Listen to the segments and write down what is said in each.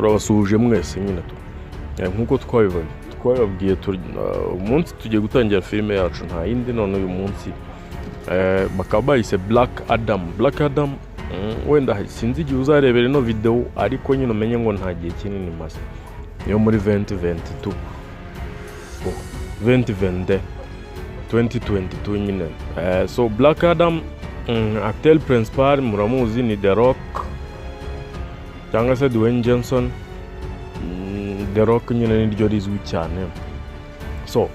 Turabasuhuje mwese nyine tu. Nk'uko twabibabwiye, umunsi tugiye gutangira filime yacu nta yindi. None uyu munsi bakaba bayise Black Adam. Black Adam, wenda sinzi igihe uzarebera ino video, ariko nyine umenye ngo nta gihe kinini maze, niyo muri 2022. Oh, 2022, 2022 nyine. So Black Adam, acteur principal muramuzi, ni The Rock cyangwa se Dwayne Johnson. The Rock nyine niryo rizwi cyane. So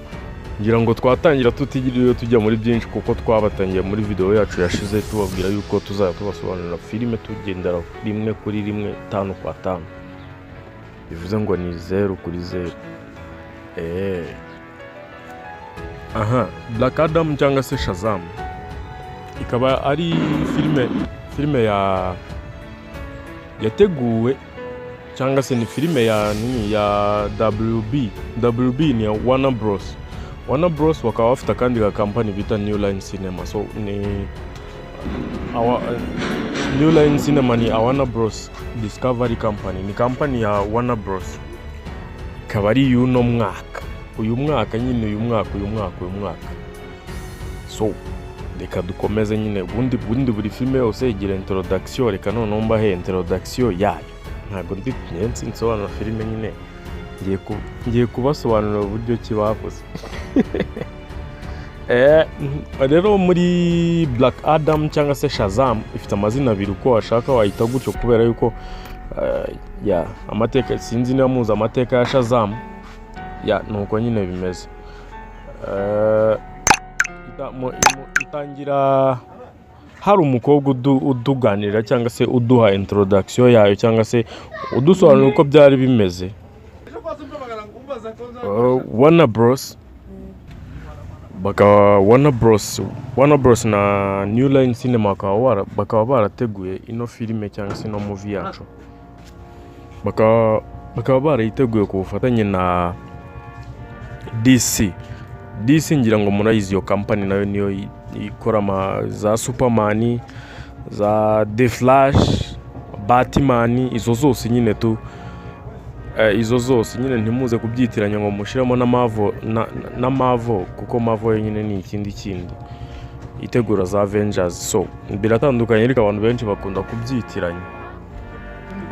ngira ngo twatangira tutigiriwe tujya muri byinshi, kuko twabatangiye muri video yacu yashize tubabwira yuko tuzajya tubasobanurira filime tugendera rimwe kuri rimwe, tanu kwa tanu, bivuze ngo ni 0 kuri 0. Aha Black Adam cyangwa se Shazam ikaba ari filime ya yateguwe cyangwa se ni filime ya nini, ya WB. WB ni ya Warner Bros. Warner Bros bakaba bafite akandi ga company bita New Line Cinema. So ni awa, New Line Cinema ni a Warner Bros Discovery Company, ni company ya Warner Bros. Ikaba ari y'uno mwaka, uyu mwaka nyine, uyu mwaka, uyu mwaka, uyu mwaka. So reka dukomeze nyine. Ubundi buri filime yose igira introduction. Reka noneho mbahe introduction yayo. Ntabwo ndi nsi nsobanura filime nyine, ngiye kubasobanurira uburyo ki bavuze. Rero muri Black Adam cyangwa se Shazam, ifite amazina abiri, uko washaka wahita gutyo, kubera yuko ya amateka, sinzi niba muzi amateka ya Shazam, ya nuko nyine bimeze. Itangira hari umukobwa utuganirira cyangwa se uduha introduction yayo cyangwa se udusobanurira uko byari bimeze. Warner Bros bakaba Warner Bros na New Line Cinema bakaba barateguye ino filime cyangwa se ino movie yacu, bakaba barayiteguye ku bufatanye na DC. DC ngira ngo murayizi, iyo company nayo niyo ikora za Superman, za The Flash, Batman, izo zose nyine tu. Izo zose nyine ntimuze kubyitiranya ngo mushyiremo na Marvel, na Marvel, kuko Marvel yo nyine ni ikindi kindi itegura za Avengers. So biratandukanye, ariko abantu benshi bakunda kubyitiranya.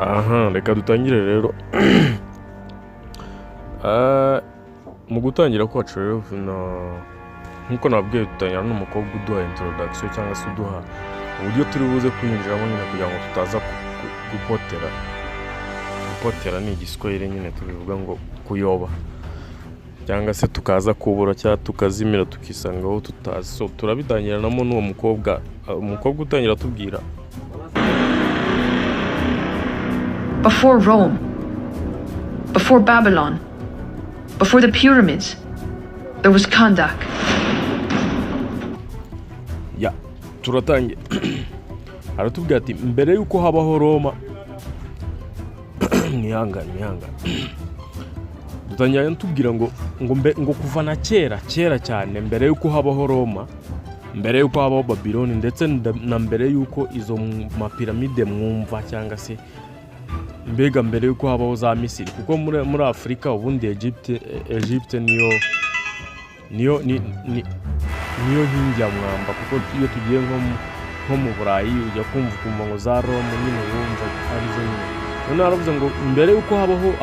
Aha reka dutangire rero. Mu gutangira kwacu rero, nk'uko nababwiye, dutangira n'umukobwa uduha introduction cyangwa se uduha uburyo turi buze kwinjiramo nyine, kugira ngo tutaza gupotera. Gupotera ni igiswahili nyine, tubivuga ngo kuyoba cyangwa se tukaza kubura cyangwa tukazimira, tukisanga aho tutazi. So turabitangiranamo n'uwo mukobwa, umukobwa utangira atubwira. Before Rome, before Babylon, before the pyramids, there was Kandak. Ya, turatangiye. Aratubwira ati mbere y'uko habaho Roma, mwihangane, mwihangane. Dutangira tubwira ngo kuva na kera, kera cyane, mbere y'uko habaho Roma, mbere y'uko habaho Babiloni, ndetse na mbere y'uko izo mapiramide mwumva, cyangwa se mbega mbere y'uko habaho za Misiri, kuko muri Afurika ubundi Egypte niyo nkingi ya mwamba, kuko iyo tugiye nko mu Burayi ujya kumva ukumva ngo za Rome nyine, wumva arizo nyine. None haravuze ngo mbere y'uko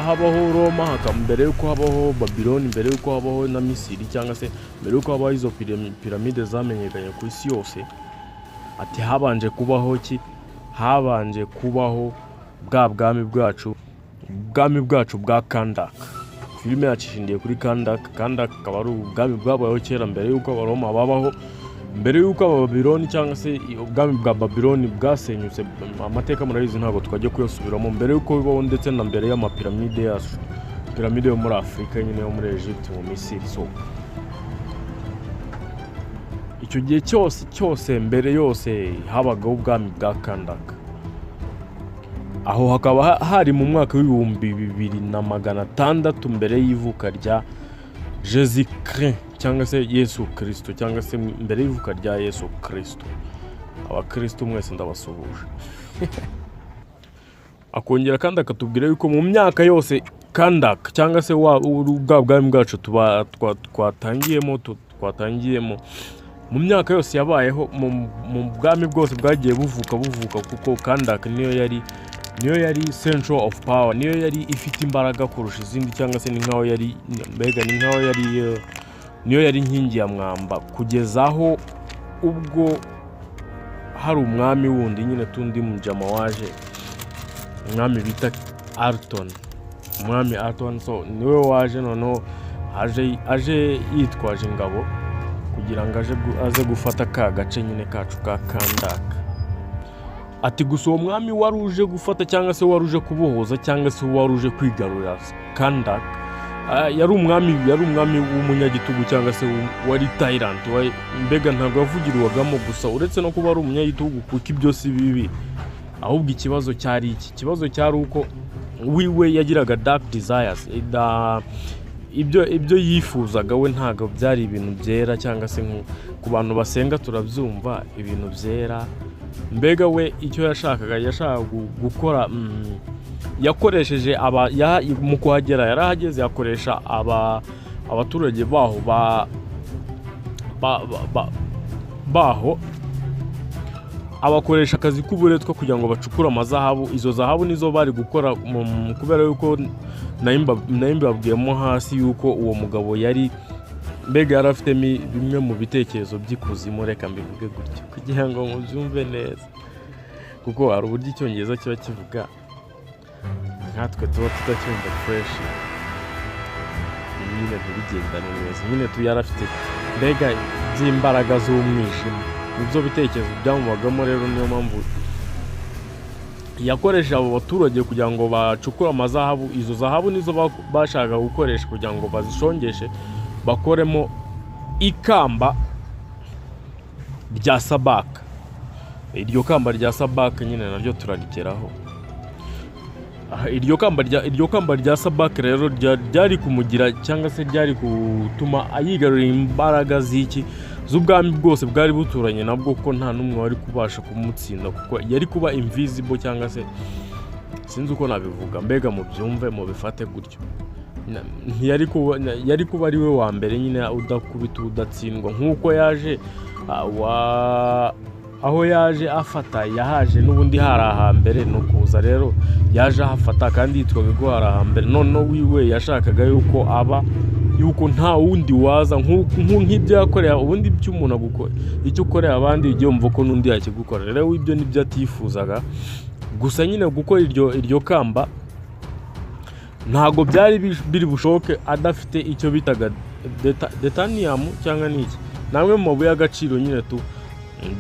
habaho Roma, mbere y'uko habaho Babiloni, mbere y'uko habaho na Misiri, cyangwa se mbere y'uko habaho izo piramide zamenyekanye ku isi yose, ati habanje kubaho ki? Habanje kubaho bwa bwami bwacu, ubwami bwacu bwa Kandak. Filime yacu ishingiye kuri Kandak. Kandak akaba ari ubwami bwabayeho kera, mbere y'uko Abaroma babaho, mbere y'uko Abababiloni cyangwa se ubwami bwa Babiloni bwasenyutse. Amateka murabizi, ntabwo twajya kuyasubiramo. Mbere y'uko bibaho, ndetse na mbere y'amapiramide yacu, piramide yo muri Afurika nyine, yo muri Egypte, mu Misiri. So icyo gihe cyose cyose, mbere yose, habagaho ubwami bwa Kandaka. Aho hakaba hari mu mwaka w'2600 mbere y'ivuka rya Jésus Christ cyangwa se Yesu Kirisito, cyangwa se mbere y'ivuka rya Yesu Kirisito. Abakristo mwese ndabasuhuje. Akongera kandi akatubwira yuko mu myaka yose Kandak, cyangwa se wa bwa bwami bwacu tuba twatangiyemo, mu myaka yose yabayeho, mu bwami bwose bwagiye buvuka, kuko Kandak niyo yari central of power, niyo yari ifite imbaraga kurusha izindi, cyangwa se ni nkaho yari, mbega ni nkaho yari niyo yari inkingi ya mwamba, kugeza aho ubwo hari umwami wundi nyine tundi mujama waje, umwami bita Arton. Umwami Arton, so niwe waje noneho aje yitwaje ingabo kugira ngo aze gufata ka gace nyine kacu ka Kandak. Ati gusa uwo mwami wari uje gufata, cyangwa se wari uje kubohoza, cyangwa se wari uje kwigarurira Kandak, yari umwami w'umunyagitugu, cyangwa se wari tyrant, mbega ntabwo yavugirwagamo. Gusa uretse no kuba ari umunyagitugu, kuko ibyo si bibi, ahubwo ikibazo cyari iki? Ikibazo cyari uko wiwe yagiraga dark desires. Ibyo yifuzaga we ntabwo byari ibintu byera, cyangwa se ku bantu basenga turabyumva, ibintu byera. Mbega we icyo yashakaga gukora, yakoresheje aba mu kuhagera yarahageze, yakoresha abaturage baho baho, abakoresha akazi k'uburetwa kugira ngo bacukure amazahabu. Izo zahabu nizo bari gukora kubera yuko nari mbabwiyemo hasi yuko uwo mugabo yari, mbega yari afitemo bimwe mu bitekerezo by'ikuzimu. Reka mbivuge gutyo kugira ngo mubyumve neza, kuko hari uburyo Icyongereza kiba kivuga nkatwe tuba tutacyumva fresh nyine, ntibigendane neza nyine tu. Yari afite mbega by'imbaraga z'umwijima, nibyo bitekerezo byamubagamo. Rero niyo mpamvu yakoresheje abo baturage kugira ngo bacukure amazahabu. Izo zahabu nizo bashakaga gukoresha kugira ngo bazishongeshe, bakoremo ikamba rya Sabaka. Iryo kamba rya Sabaka nyine naryo turarigeraho. Aha, iryo kamba rya Sabaka rero ryari kumugira, cyangwa se ryari gutuma yigarurira imbaraga z'iki, z'ubwami bwose bwari buturanye nabwo, kuko nta n'umwe wari kubasha kumutsinda, kuko yari kuba invisible, cyangwa se sinzi uko nabivuga, mbega mubyumve mubifate gutyo. Ntiyari kuba, yari kuba ari we wa mbere nyine udakubita, udatsindwa, nk'uko yaje aho yaje afata, yahaje n'ubundi hari ahambere. Ni ukuza rero yaje ahafata kandi yitwaga ko hari ahambere. Noneho wiwe yashakaga yuko aba yuko nta wundi waza nk'ibyo yakoreye. Ubundi ibyo umuntu agukora, icyo ukoreye abandi ujye wumva ko n'undi yakigukora. Rero ibyo nibyo atifuzaga. Gusa nyine gukora iryo kamba ntabwo byari biri bushoboke adafite icyo bitaga detanium, cyangwa ni iki, ni amwe mu mabuye y'agaciro nyine tu.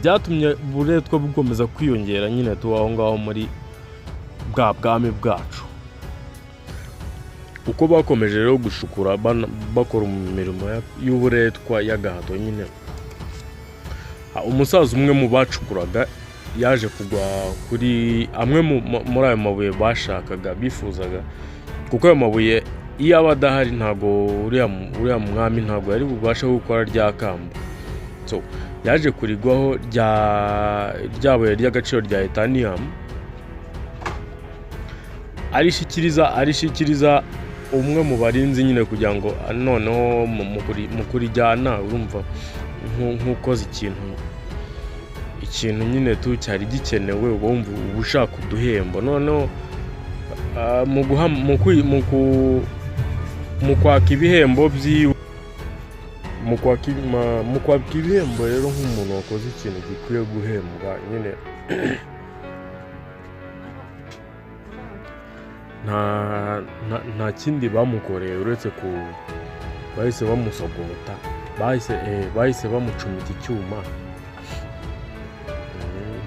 Byatumye uburetwa bukomeza kwiyongera nyine tu aho ngaho muri bwa bwami bwacu. Uko bakomeje rero gushukura, bakora imirimo y'uburetwa y'agahato nyine, umusaza umwe mu bacukuraga yaje kugwa kuri amwe muri ayo mabuye bashakaga, bifuzaga, kuko ayo mabuye iyo aba adahari ntabwo uriya mwami ntabwo yari bubashe gukora rya kamba. So yaje kurigwaho rya buye ry'agaciro rya etanium, arishikiriza umwe mu barinzi nyine kugira ngo noneho mu kurijyana, urumva nk'ukoze ikintu nyine tu cyari gikenewe, uba wumva uba ushaka uduhembo. Noneho mu guha mu kwi- mu ku- mu kwaka ibihembo byiwe, mu kwaka ibihembo rero nk'umuntu wakoze ikintu gikwiye guhembwa nyine, nta kindi bamukoreye uretse ku bahise bamusogota, bahise bamucumita icyuma.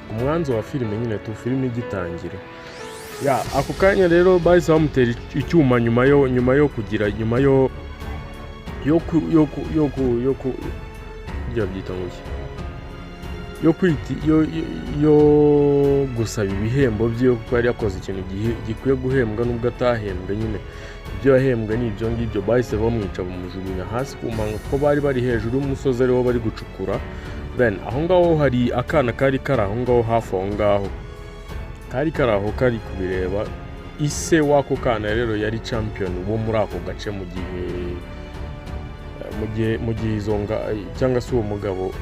Ku mwanzo wa filime nyine tu, filime igitangira ya ako kanya rero bahise bamutera icyuma nyuma yo kugira nyuma yo yo ku yo ku yo ku yo ku burya babyita ngo iki, yo kwiti yo yo gusaba ibihembo byiwe, kuko yari yakoze ikintu gikwiye guhembwa nubwo atahembwe nyine. Ibyo yahembwe ni ibyo ngibyo. Bahise bamwica, bamujugunya hasi ku manga, kuko bari bari hejuru y'umusozi ariho bari gucukura. Then aho ngaho hari akana kari kari aho ngaho hafi aho ngaho. Kari kari aho kari kubireba. Ise w'ako kana rero yari champion wo muri ako gace mu gihe izo nga cyangwa se uwo mugabo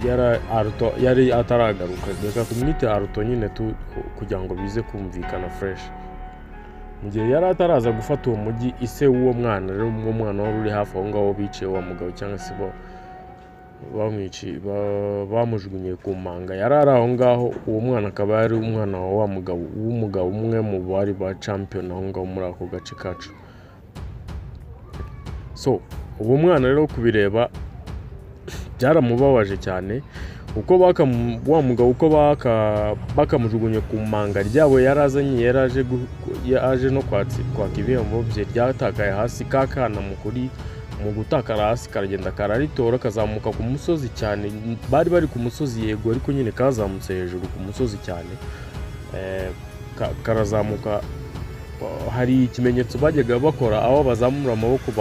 yari Aruto yari ataragaruka. Reka tumwite Aruto nyine tu kugira ngo bize kumvikana fresh. Mu gihe yari ataraza gufata uwo mujyi, ise w'uwo mwana rero, uwo mwana wari uri hafi aho ngaho biciye wa mugabo cyangwa se bo bamujugunye ku manga, yari ari aho ngaho. Uwo mwana akaba yari umwana wa wa mugabo w'umugabo umwe mu bari ba champion aho ngaho muri ako gace kacu. So uwo mwana rero kubireba byaramubabaje cyane, uko wa mugabo uko bakamujugunye ku manga ryabo yari azanye, yari aje yaje no kwaka ibihembo bye, ryatakaye hasi. Ka kana mu kuri mu gutakara hasi karagenda kararitora, kazamuka ku musozi cyane. Bari bari ku musozi yego, ariko nyine kazamutse hejuru ku musozi cyane. Karazamuka. Hari ikimenyetso bajyaga bakora aho bazamura amaboko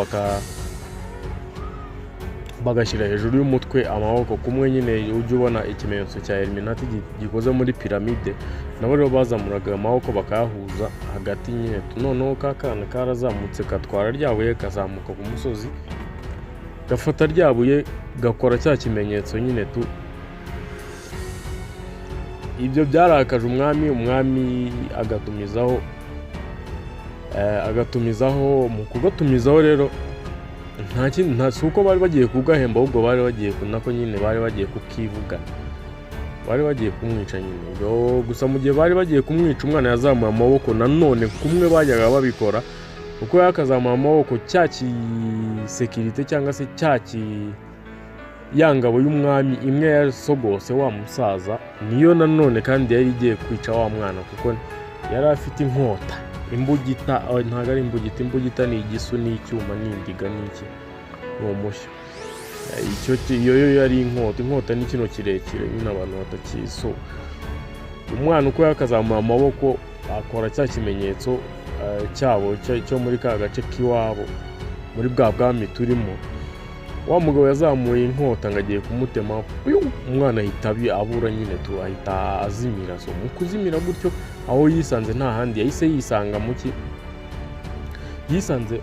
bagashyira hejuru y'umutwe amaboko kumwe nyine ujya ubona ikimenyetso cya Illuminati gikoze muri piramide. Nabo rero bazamuraga amaboko bakayahuza hagati nyine. Noneho ka kana karazamutse, katwara rya buye, kazamuka ku musozi, gafata rya buye, gakora cya kimenyetso nyine tu. Ibyo byarakaje umwami. Umwami agatumizaho. Mu kugatumizaho rero nta kindi, nta si uko bari bagiye kugahemba, ahubwo bari bagiye nako nyine bari bagiye kukivugana, bari bagiye kumwica nyine. Gusa mu gihe bari bagiye kumwica, umwana yazamuye amaboko nanone kumwe bajyaga babikora. Uko yakazamura amaboko, cya kisekirite cyangwa se cya ki ya ngabo y'umwami imwe yasogose wa musaza, niyo nanone kandi yari igiye kwica wa mwana, kuko yari afite inkota, imbugita. Oh, ntabwo ari imbugita, imbugita ni igisu n'icyuma n'indiga n'iki, ni umushyo. Iyo yo yari inkota. Inkota ni kino kirekire nyine abantu batakizi. So umwana uko yakazamura amaboko akora cya kimenyetso cyabo cyo muri ka gace k'iwabo muri bwa bwami turimo, wa mugabo yazamuye inkota ngo agiye kumutema. Piu! Umwana ahita abura nyine tu, ahita azimira. So mu kuzimira gutyo, aho yisanze nta handi yahise yisanga, mu ki yisanze,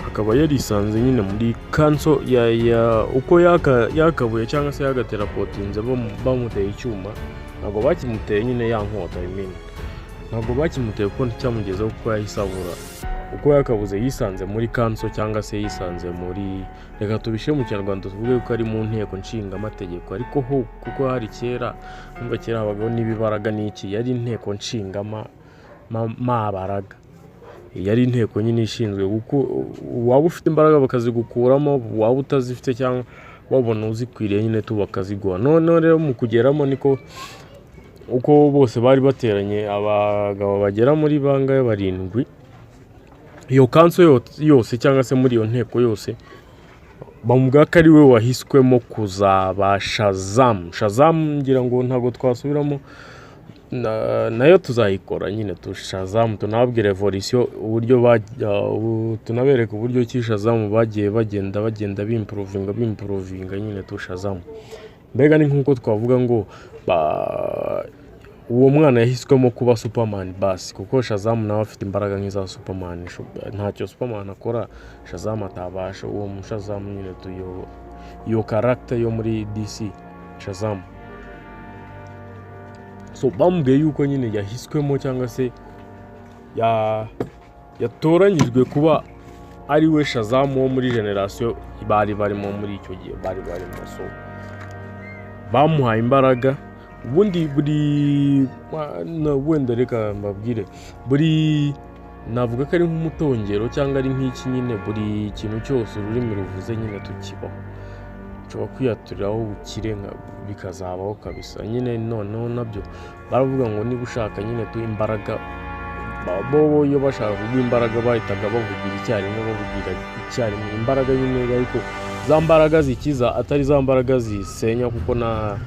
akaba yarisanze nyine muri council ya uko yakabuye cyangwa se yagaterapotinze bamuteye icyuma. Ntabwo bakimuteye nyine ya nkota, I mean. Ntabwo bakimuteye kuko nticyamugezeho, kuko yahise abura. Uko yakabuze, yisanze muri council cyangwa se yisanze muri, reka tubishyire mu Kinyarwanda, tuvuge ko ari mu nteko nshingamategeko. Ariko ho kuko hari kera, numva kera habagaho n'ibibaraga n'iki, yari inteko nshingama mabaraga, yari inteko nyine ishinzwe waba ufite imbaraga bakazigukuramo, waba utazifite cyangwa wabona uzikwiriye nyine tu bakaziguha. Noneho rero mu kugeramo niko uko bose bari bateranye, abagabo bagera muri bangahe, barindwi, iyo council yose cyangwa se muri iyo nteko yose, bamubwira ko ari we wahiswemo kuzaba Shazam. Shazam ngira ngo ntabwo twasubiramo, nayo tuzayikora nyine tu Shazam, tunababwire evolution uburyo tunabereka uburyo ki Shazam bagiye bagenda bimprovinga nyine tu Shazam. Mbega ni nk'uko twavuga ngo uwo mwana yahiswemo kuba Superman basi, kuko Shazam nawe afite imbaraga nk'iza Superman. Ntacyo Superman akora Shazam atabasha. Uwo mushazam nyine tu, iyo character yo muri DC Shazam. So bamubwiye yuko nyine yahiswemo cyangwa se yatoranyijwe kuba ari we Shazam wo muri generation bari barimo muri icyo gihe bari barimo. So bamuhaye imbaraga. Ubundi buri wenda reka mbabwire, buri navuga ko ari nk'umutongero cyangwa ari nk'iki nyine, buri kintu cyose ururimi ruvuze nyine tukibaho, ushobora kwiyaturiraho ubukire bikazabaho kabisa nyine. Noneho nabyo baravuga ngo niba ushaka nyine tu imbaraga, bo iyo bashaka kuguha imbaraga bahitaga bavugira icyarimwe imbaraga nyine, ariko za mbaraga zikiza, atari za mbaraga zisenya, kuko na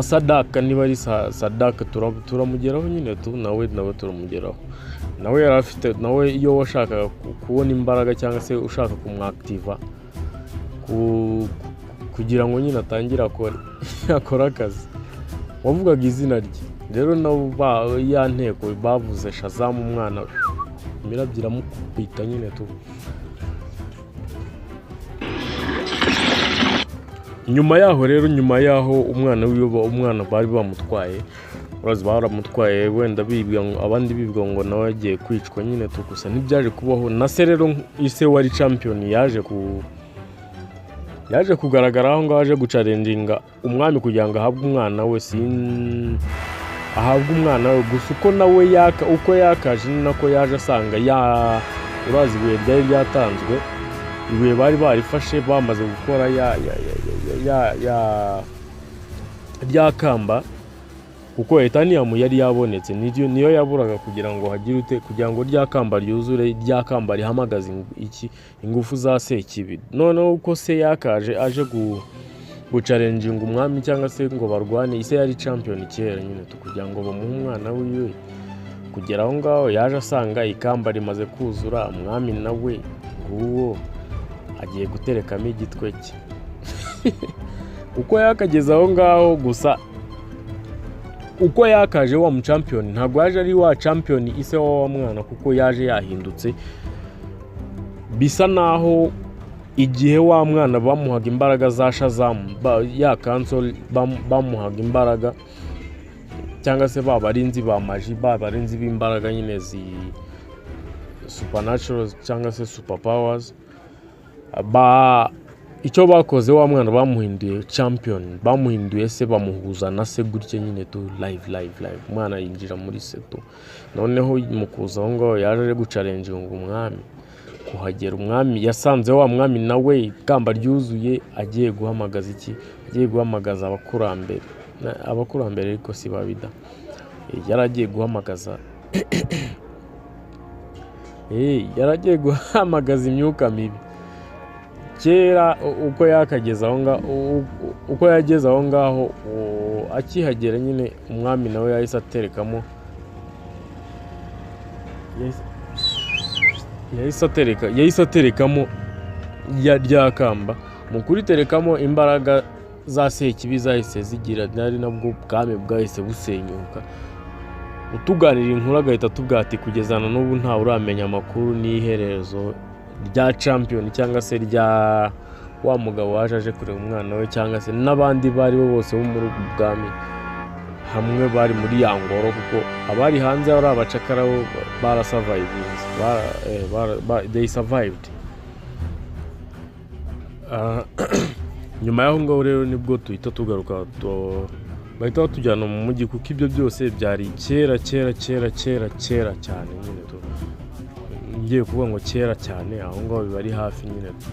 Sadaka, niba ari Sadaka, turamugeraho nyine tu, nawe turamugeraho. Nawe yari afite, nawe iyo washakaga kubona imbaraga cyangwa se ushaka kumwakitiva kugira ngo nyine atangire akore akazi. Wavugaga izina rye rero nabo ya nteko bavuze Shazamu, umwana imirabyo iramukubita nyine tu. Nyuma yaho rero, nyuma yaho umwana wiwe, umwana bari bamutwaye, urazi baramutwaye wenda bibwira ngo, abandi bibwira ngo nawe yagiye kwicwa nyine tu. Gusa ntibyaje kubaho. Na se rero, ise wari champion, yaje kugaragara aho ngaho aje guchallenginga umwami kugira ngo ahabwe umwana we, sin ahabwe umwana we. Gusa uko nawe yaka, uko yakaje ni nako yaje asanga ya, urazi ibuye ryari ryatanzwe, ibuye bari barifashe bamaze gukora ya rya kamba, kuko Etanium yari yabonetse, niyo yaburaga kugira ngo hagire ute, kugira ngo rya kamba ryuzure, rya kamba rihamagaze iki, ingufu za Sekibi. Noneho uko se yakaje aje guchallenginga umwami cyangwa se ngo barwane, ise yari champion kera nyine tu, kugira ngo bamuhe umwana wiwe. Kugera aho ngaho yaje asanga ikamba rimaze kuzura, umwami nawe nguwo agiye guterekamo igitwe cye. Uko yakageze aho ngaho gusa, uko yakaje wa muchampion, ntabwo yaje ari wa champion ise wa mwana, kuko yaje yahindutse. Bisa naho igihe wa mwana bamuhaga imbaraga za Shazamu, ya council bamuhaga imbaraga, cyangwa se ba barinzi ba maji, ba barinzi b'imbaraga nyine zi supernatural cyangwa se super powers, ba icyo bakoze, wa mwana bamuhinduye champion, bamuhinduye se, bamuhuza na se gutya nyine tu, live live live, umwana yinjira muri se tu. Noneho mu kuza aho ngaho yaje aje guchallenginga umwami. Kuhagera, umwami yasanze wa mwami nawe ikamba ryuzuye, agiye guhamagaza iki, agiye guhamagaza abakurambere. Abakurambere ariko si babida. Yari agiye guhamagaza, yari agiye guhamagaza imyuka mibi. Kera uko yakageze aho ngaho, uko yageze aho ngaho, akihagera nyine, umwami nawe yahise aterekamo, yahise aterekamo rya kamba. Mu kuriterekamo, imbaraga za Sekibi zahise zigira, ari nabwo bwami bwahise busenyuka. Utuganira inkuru agahita atubwira ati kugeza na n'ubu ntawe uramenya amakuru n'iherezo rya champion cyangwa se rya wa mugabo waje aje kureba umwana we, cyangwa se n'abandi bari bo bose bo muri ubwo bwami hamwe bari muri ya ngoro, kuko abari hanze ari abacakara bo barasurvivinze, they survived. Nyuma y'aho ngaho rero nibwo tuhita tugaruka, bahita batujyana mu mujyi, kuko ibyo byose byari kera kera kera kera kera cyane nyine tu. Ngiye kuvuga ngo kera cyane, aho ngaho biba ari hafi nyine tu.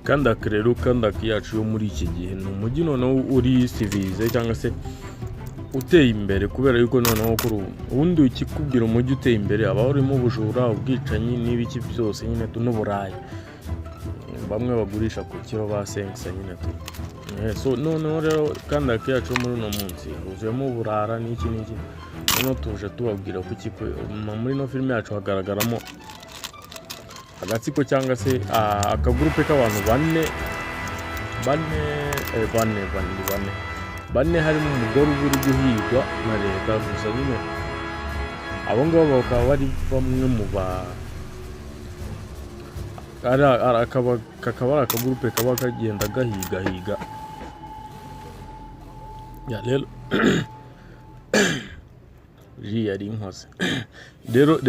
Kandak rero, Kandak yacu yo muri iki gihe ni umujyi noneho uri civilisé cyangwa se uteye imbere, kubera yuko noneho kuri ubu, ubundi ukikubwira umujyi uteye imbere haba harimo ubujura, ubwicanyi n'ibiki byose nyine tu, n'uburaya, bamwe bagurisha ku kiro ba senkisa nyine tu. So noneho rero Kandak yacu yo muri uno munsi huzuyemo uburara n'iki n'iki. Noneho tuje tubabwira ko muri ino filime yacu hagaragaramo agatsiko cyangwa se akagurupe k'abantu bane bane, bane bane bane bane, harimo umugore uba uri guhigwa na leta. Gusa nyine abo ngabo bakaba bari bamwe mu ba kakaba ari akagurupe kaba kagenda gahigahiga. Ya rero ji yari inkoze rero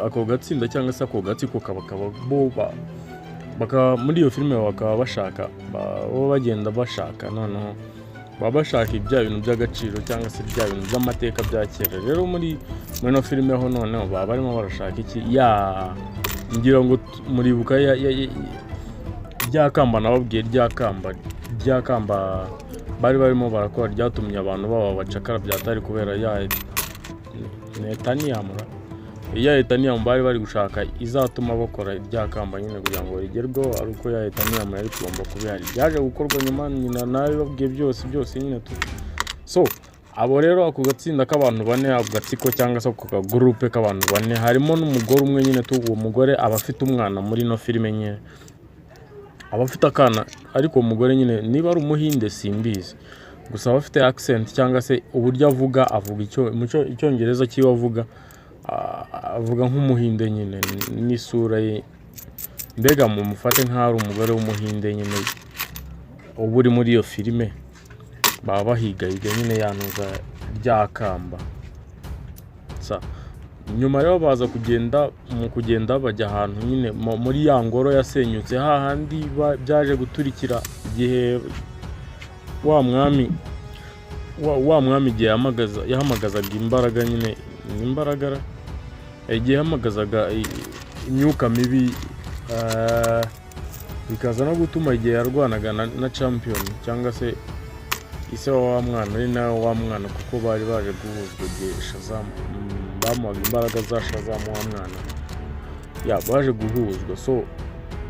ako gatsinda cyangwa se ako gatsiko kaba bo bakaba muri iyo filime bakaba bashaka bo bagenda bashaka, noneho baba bashaka ibya bintu by'agaciro cyangwa se bya bintu by'amateka bya kera. Rero muri ino filime ho noneho baba barimo barashaka iki, ya ngira ngo muribuka rya kamba nababwiye, rya kamba bari barimo barakora ryatumye abantu baba abacakara byatari, kubera ya Netanium, ya Etanium bari bari gushaka izatuma bakora rya kamba nyine. Kugira ngo rigerweho ari uko ya Etanium yari kugomba kuba ihari. Byaje gukorwa nyuma nyina, nabibabwiye byose byose nyine tu. So abo rero, ako gatsinda k'abantu bane, ako gatsiko cyangwa se ako kagurupe k'abantu bane, harimo n'umugore umwe nyine tu. Uwo mugore aba afite umwana muri ino filime nyine. Aba afite akana, ariko uwo mugore nyine niba ari Umuhinde simbizi, gusa aba afite accent cyangwa se uburyo avuga, avuga icyo mu Icyongereza cyiwe avuga, avuga nk'Umuhinde nyine n'isura ye, mbega mumufate nk'aho ari umugore w'Umuhinde nyine uba uri muri iyo filime. Baba bahigahiga nyine yanuza rya kamba. Sa nyuma rero baza kugenda, mu kugenda bajya ahantu nyine muri ya ngoro yasenyutse, hahandi byaje guturikira igihe wa mwami igihe yahamagazaga imbaraga nyine, ni imbaraga ra? Igihe yahamagazaga imyuka mibi, bikaza no gutuma igihe yarwanaga na champion cyangwa se ise wa mwana, ari nawe wa mwana, kuko bari baje guhuzwa igihe Shazam, bamuhaga imbaraga za Shazam, wa mwana ya baje guhuzwa. So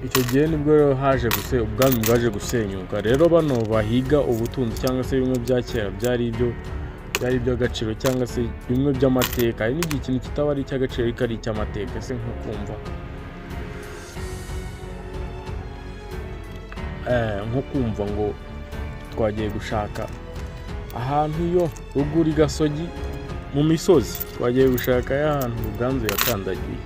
icyo gihe nibwo rero haje guse ubwami bwaje gusenyuka. Rero bano bahiga ubutunzi cyangwa se bimwe bya kera byari iby'agaciro cyangwa se bimwe by'amateka. Hari n'igihe ikintu kitaba ari icy'agaciro ariko ari icy'amateka. Ese nko kumva ngo twagiye gushaka ahantu yo ruguru i Gasogi mu misozi, twagiye gushaka y'ahantu Ruganzu yakandagiye,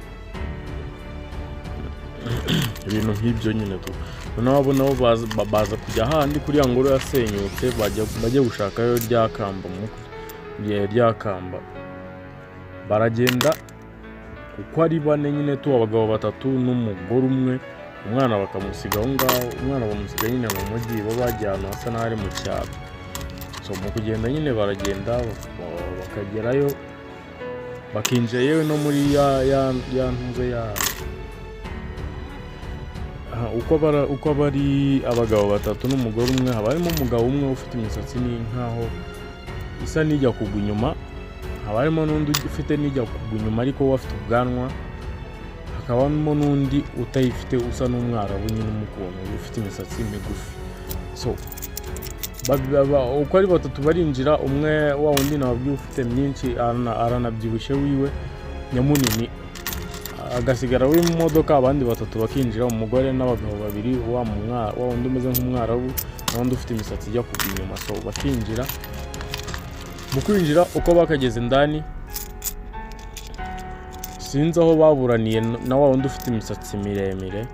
ibintu nk'ibyo nyine tu. Noneho abo nabo baza kujya hahandi kuri ya ngoro yasenyutse, bajya gushakayo rya kamba, mu rya kamba. Baragenda uko ari bane nyine tu, abagabo batatu n'umugore umwe, umwana bakamusiga aho ngaho. Umwana bamusiga nyine mu mujyi, bo bagiye ahantu hasa n'aho ari mu cyaro. So mu kugenda nyine baragenda, bakagerayo, bakinjira yewe no muri ya ntuze ya. Aha, uko bari abagabo batatu n'umugore umwe, haba harimo umugabo umwe ufite imisatsi ni nkaho isa n'ijya kugwa inyuma, haba harimo n'undi ufite n'ijya kugwa inyuma ariko we afite ubwanwa, hakabamo n'undi utayifite usa n'Umwarabu nyine umukuntu ufite imisatsi migufi. So uko ari batatu barinjira, umwe wa wundi nababwiye ufite myinshi aranabyibushye wiwe nyamunini agasigara we mu modoka, abandi batatu bakinjira, umugore n'abagabo babiri, wa wundi umeze nk'Umwarabu n'undi ufite imisatsi ijya kugwa inyuma. So bakinjira, mu kwinjira uko bakageze indani, sinzi aho baburaniye na wa wundi ufite imisatsi miremire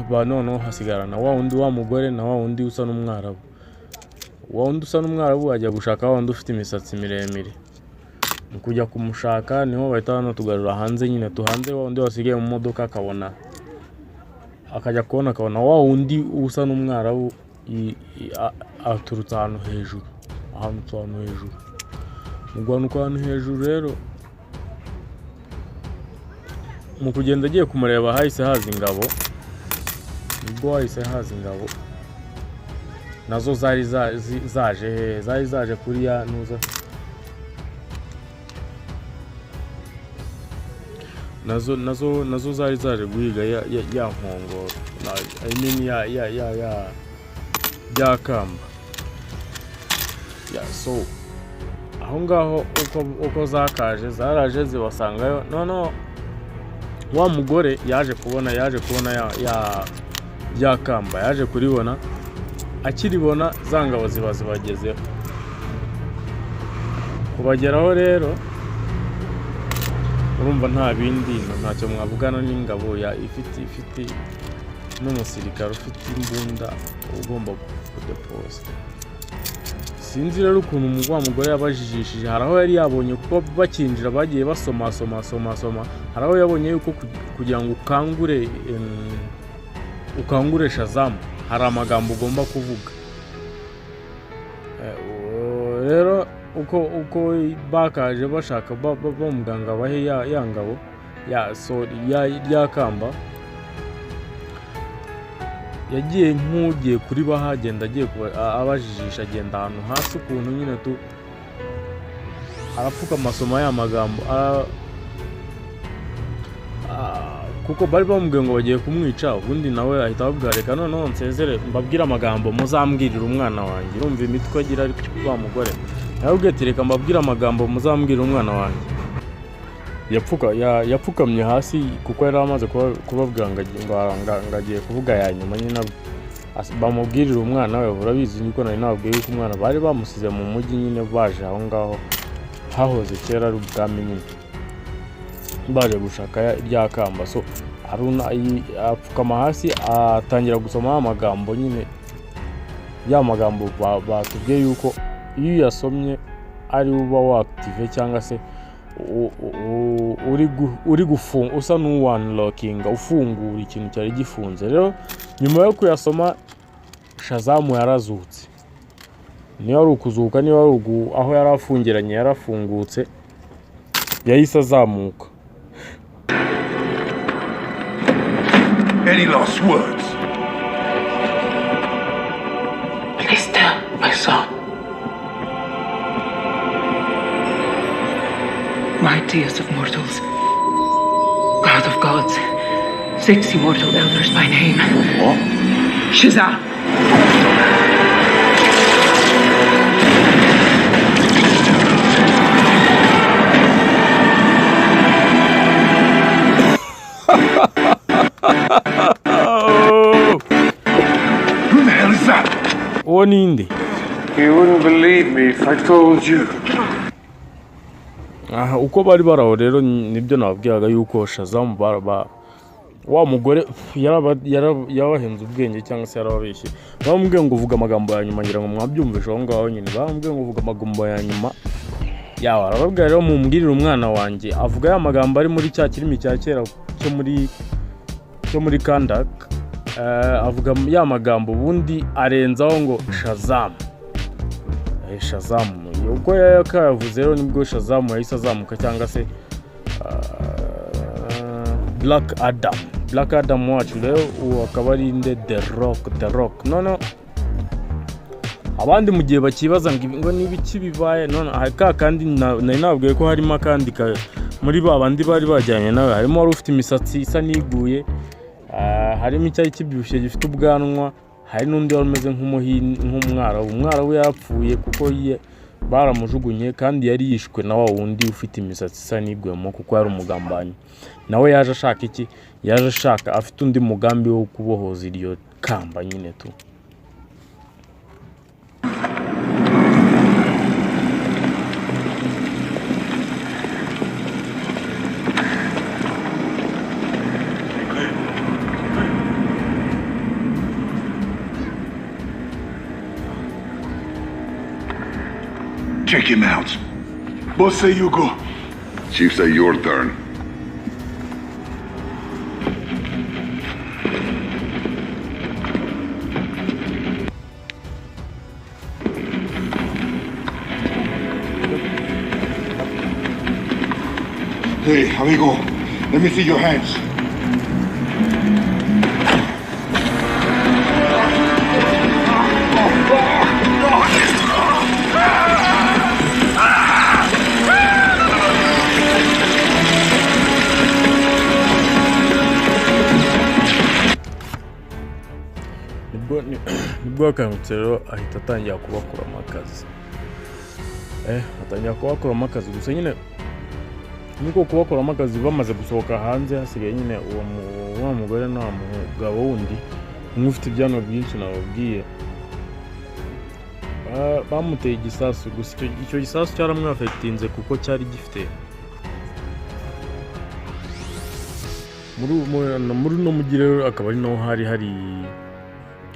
ba, noneho hasigarana wa wundi wa mugore na wa wundi usa n'Umwarabu. Wa wundi usa n'Umwarabu ajya gushaka wa wundi ufite imisatsi miremire. Mu kujya kumushaka niho bahita banatugarura hanze nyine tuhanze, wa wundi wasigaye mu modoka akabona, akajya kubona akabona wa wundi usa n'Umwarabu aturutse ahantu hejuru, ahantu hejuru. Mu guhanuka ahantu hejuru rero, mu kugenda agiye kumureba hahise haza ingabo. Nibwo hahise haza ingabo, nazo zari zaje hehe? Zari zaje kuri ya ntuza, nazo zari zaje guhiga ya nkongoro, I mean ya rya kamba ya. So aho ngaho uko zakaje, zaraje zibasangayo. Noneho wa mugore yaje kubona ya kamba, yaje kuribona, akiribona za ngabo ziba zibagezeho. Kubageraho rero, urumva nta bindi, ntacyo mwavugana n'ingabo ya ifite n'umusirikare ufite imbunda ugomba kudepoza. Sinzi rero ukuntu wa mugore yabajijishije. Hari aho yari yabonye, kuko bakinjira bagiye basoma soma soma soma, hari aho yabonye yuko kugira ngo ukangure Shazam hari amagambo ugomba kuvuga. Rero uko bakaje bashaka bamuganga bahe ya ngabo ya sorry ya rya kamba, yagiye nk'ugiye kuri baha, agenda agiye abajijisha, agenda ahantu hasi ukuntu nyine tu, arapfuka amasoma ya magambo, kuko bari bamubwiye ngo bagiye kumwica. Ubundi nawe ahita ababwira: "Reka noneho nsezere, mbabwire amagambo muzambwirira umwana wanjye." Urumva imitwe agira, ariko wa mugore yarababwiye ati: "Reka mbabwire amagambo muzambwirira umwana wanjye." Yapfukamye hasi kuko yari amaze kubabwira ngo agiye kuvuga ya nyuma nyine, bamubwirira umwana we. Urabizi niko nari nababwiye yuko umwana bari bamusize mu mujyi nyine, baje aho ngaho hahoze kera ari ubwami nyine, baje gushaka rya kamba. So apfukama hasi, atangira gusoma ya magambo nyine, ya magambo batubwiye yuko iyo uyasomye ari uba wa active cyangwa se uri gufunga, usa n'uwa unlockinga, ufungura ikintu cyari gifunze. Rero nyuma yo kuyasoma, Shazamu yarazutse. Niba ari ukuzuka, niba ari aho yari afungiranye yarafungutse, yahise azamuka. Any last words? Please tell my son. Mightiest of mortals, God of gods, six immortal elders by name. What? Shazam! Oh! Who the hell is that? Uwo ni nde? You wouldn't believe me if I told you. Aha uko bari baraho rero, nibyo nababwiraga yuko Shazamu wa mugore yabahenze ubwenge cyangwa se yarababeshye. Bamubwiye ngo uvuga amagambo ya nyuma, ngira ngo mwabyumvishe aho ngaho nyine. Bamubwiye ngo uvuga amagambo ya nyuma yawe, arababwira rero mumbwirire umwana wanjye. Avuga ya magambo ari muri cya kirimi cya kera cyo muri Kandak. Avuga ya magambo, ubundi arenzaho ngo Shazamu. Shazamu ubwo yakayavuze rero, nibwo Shazamu yahise azamuka cyangwa se Black Adam. Black Adam wacu rero uwo akaba ari nde? The Rock, The Rock. None abandi mu gihe bakibaza ngo ibi ngo ni ibiki bibaye none aha, ka kandi nari nababwiye ko harimo akandi muri ba bandi bari bajyanye nawe, harimo wari ufite imisatsi isa n'iguye, harimo icyari kibyibushye gifite ubwanwa, hari n'undi wari umeze nk'umwarabu. Umwarabu yarapfuye kuko baramujugunye, kandi yari yishwe na wa wundi ufite imisatsi isa n'iguyemo, kuko yari umugambanyi. Nawe yaje ashaka iki? Yaje ashaka, afite undi mugambi wo kubohoza iryo kamba nyine tu. Check him out. Boss say you go. Chief say your turn. Hey, amigo. Let me see your hands. Nibwo yakangutse rero, ahita atangira kubakuramo akazi, atangira kubakuramo akazi. Gusa nyine niko kubakuramo akazi, bamaze gusohoka hanze, hasigaye nyine uwo wa mugore na wa mugabo wundi umwe ufite ibyanwa byinshi nababwiye. Bamuteye igisasu, gusa icyo gisasu cyaramwafetinze kuko cyari gifite muri uno mujyi. Rero akaba ari naho hari hari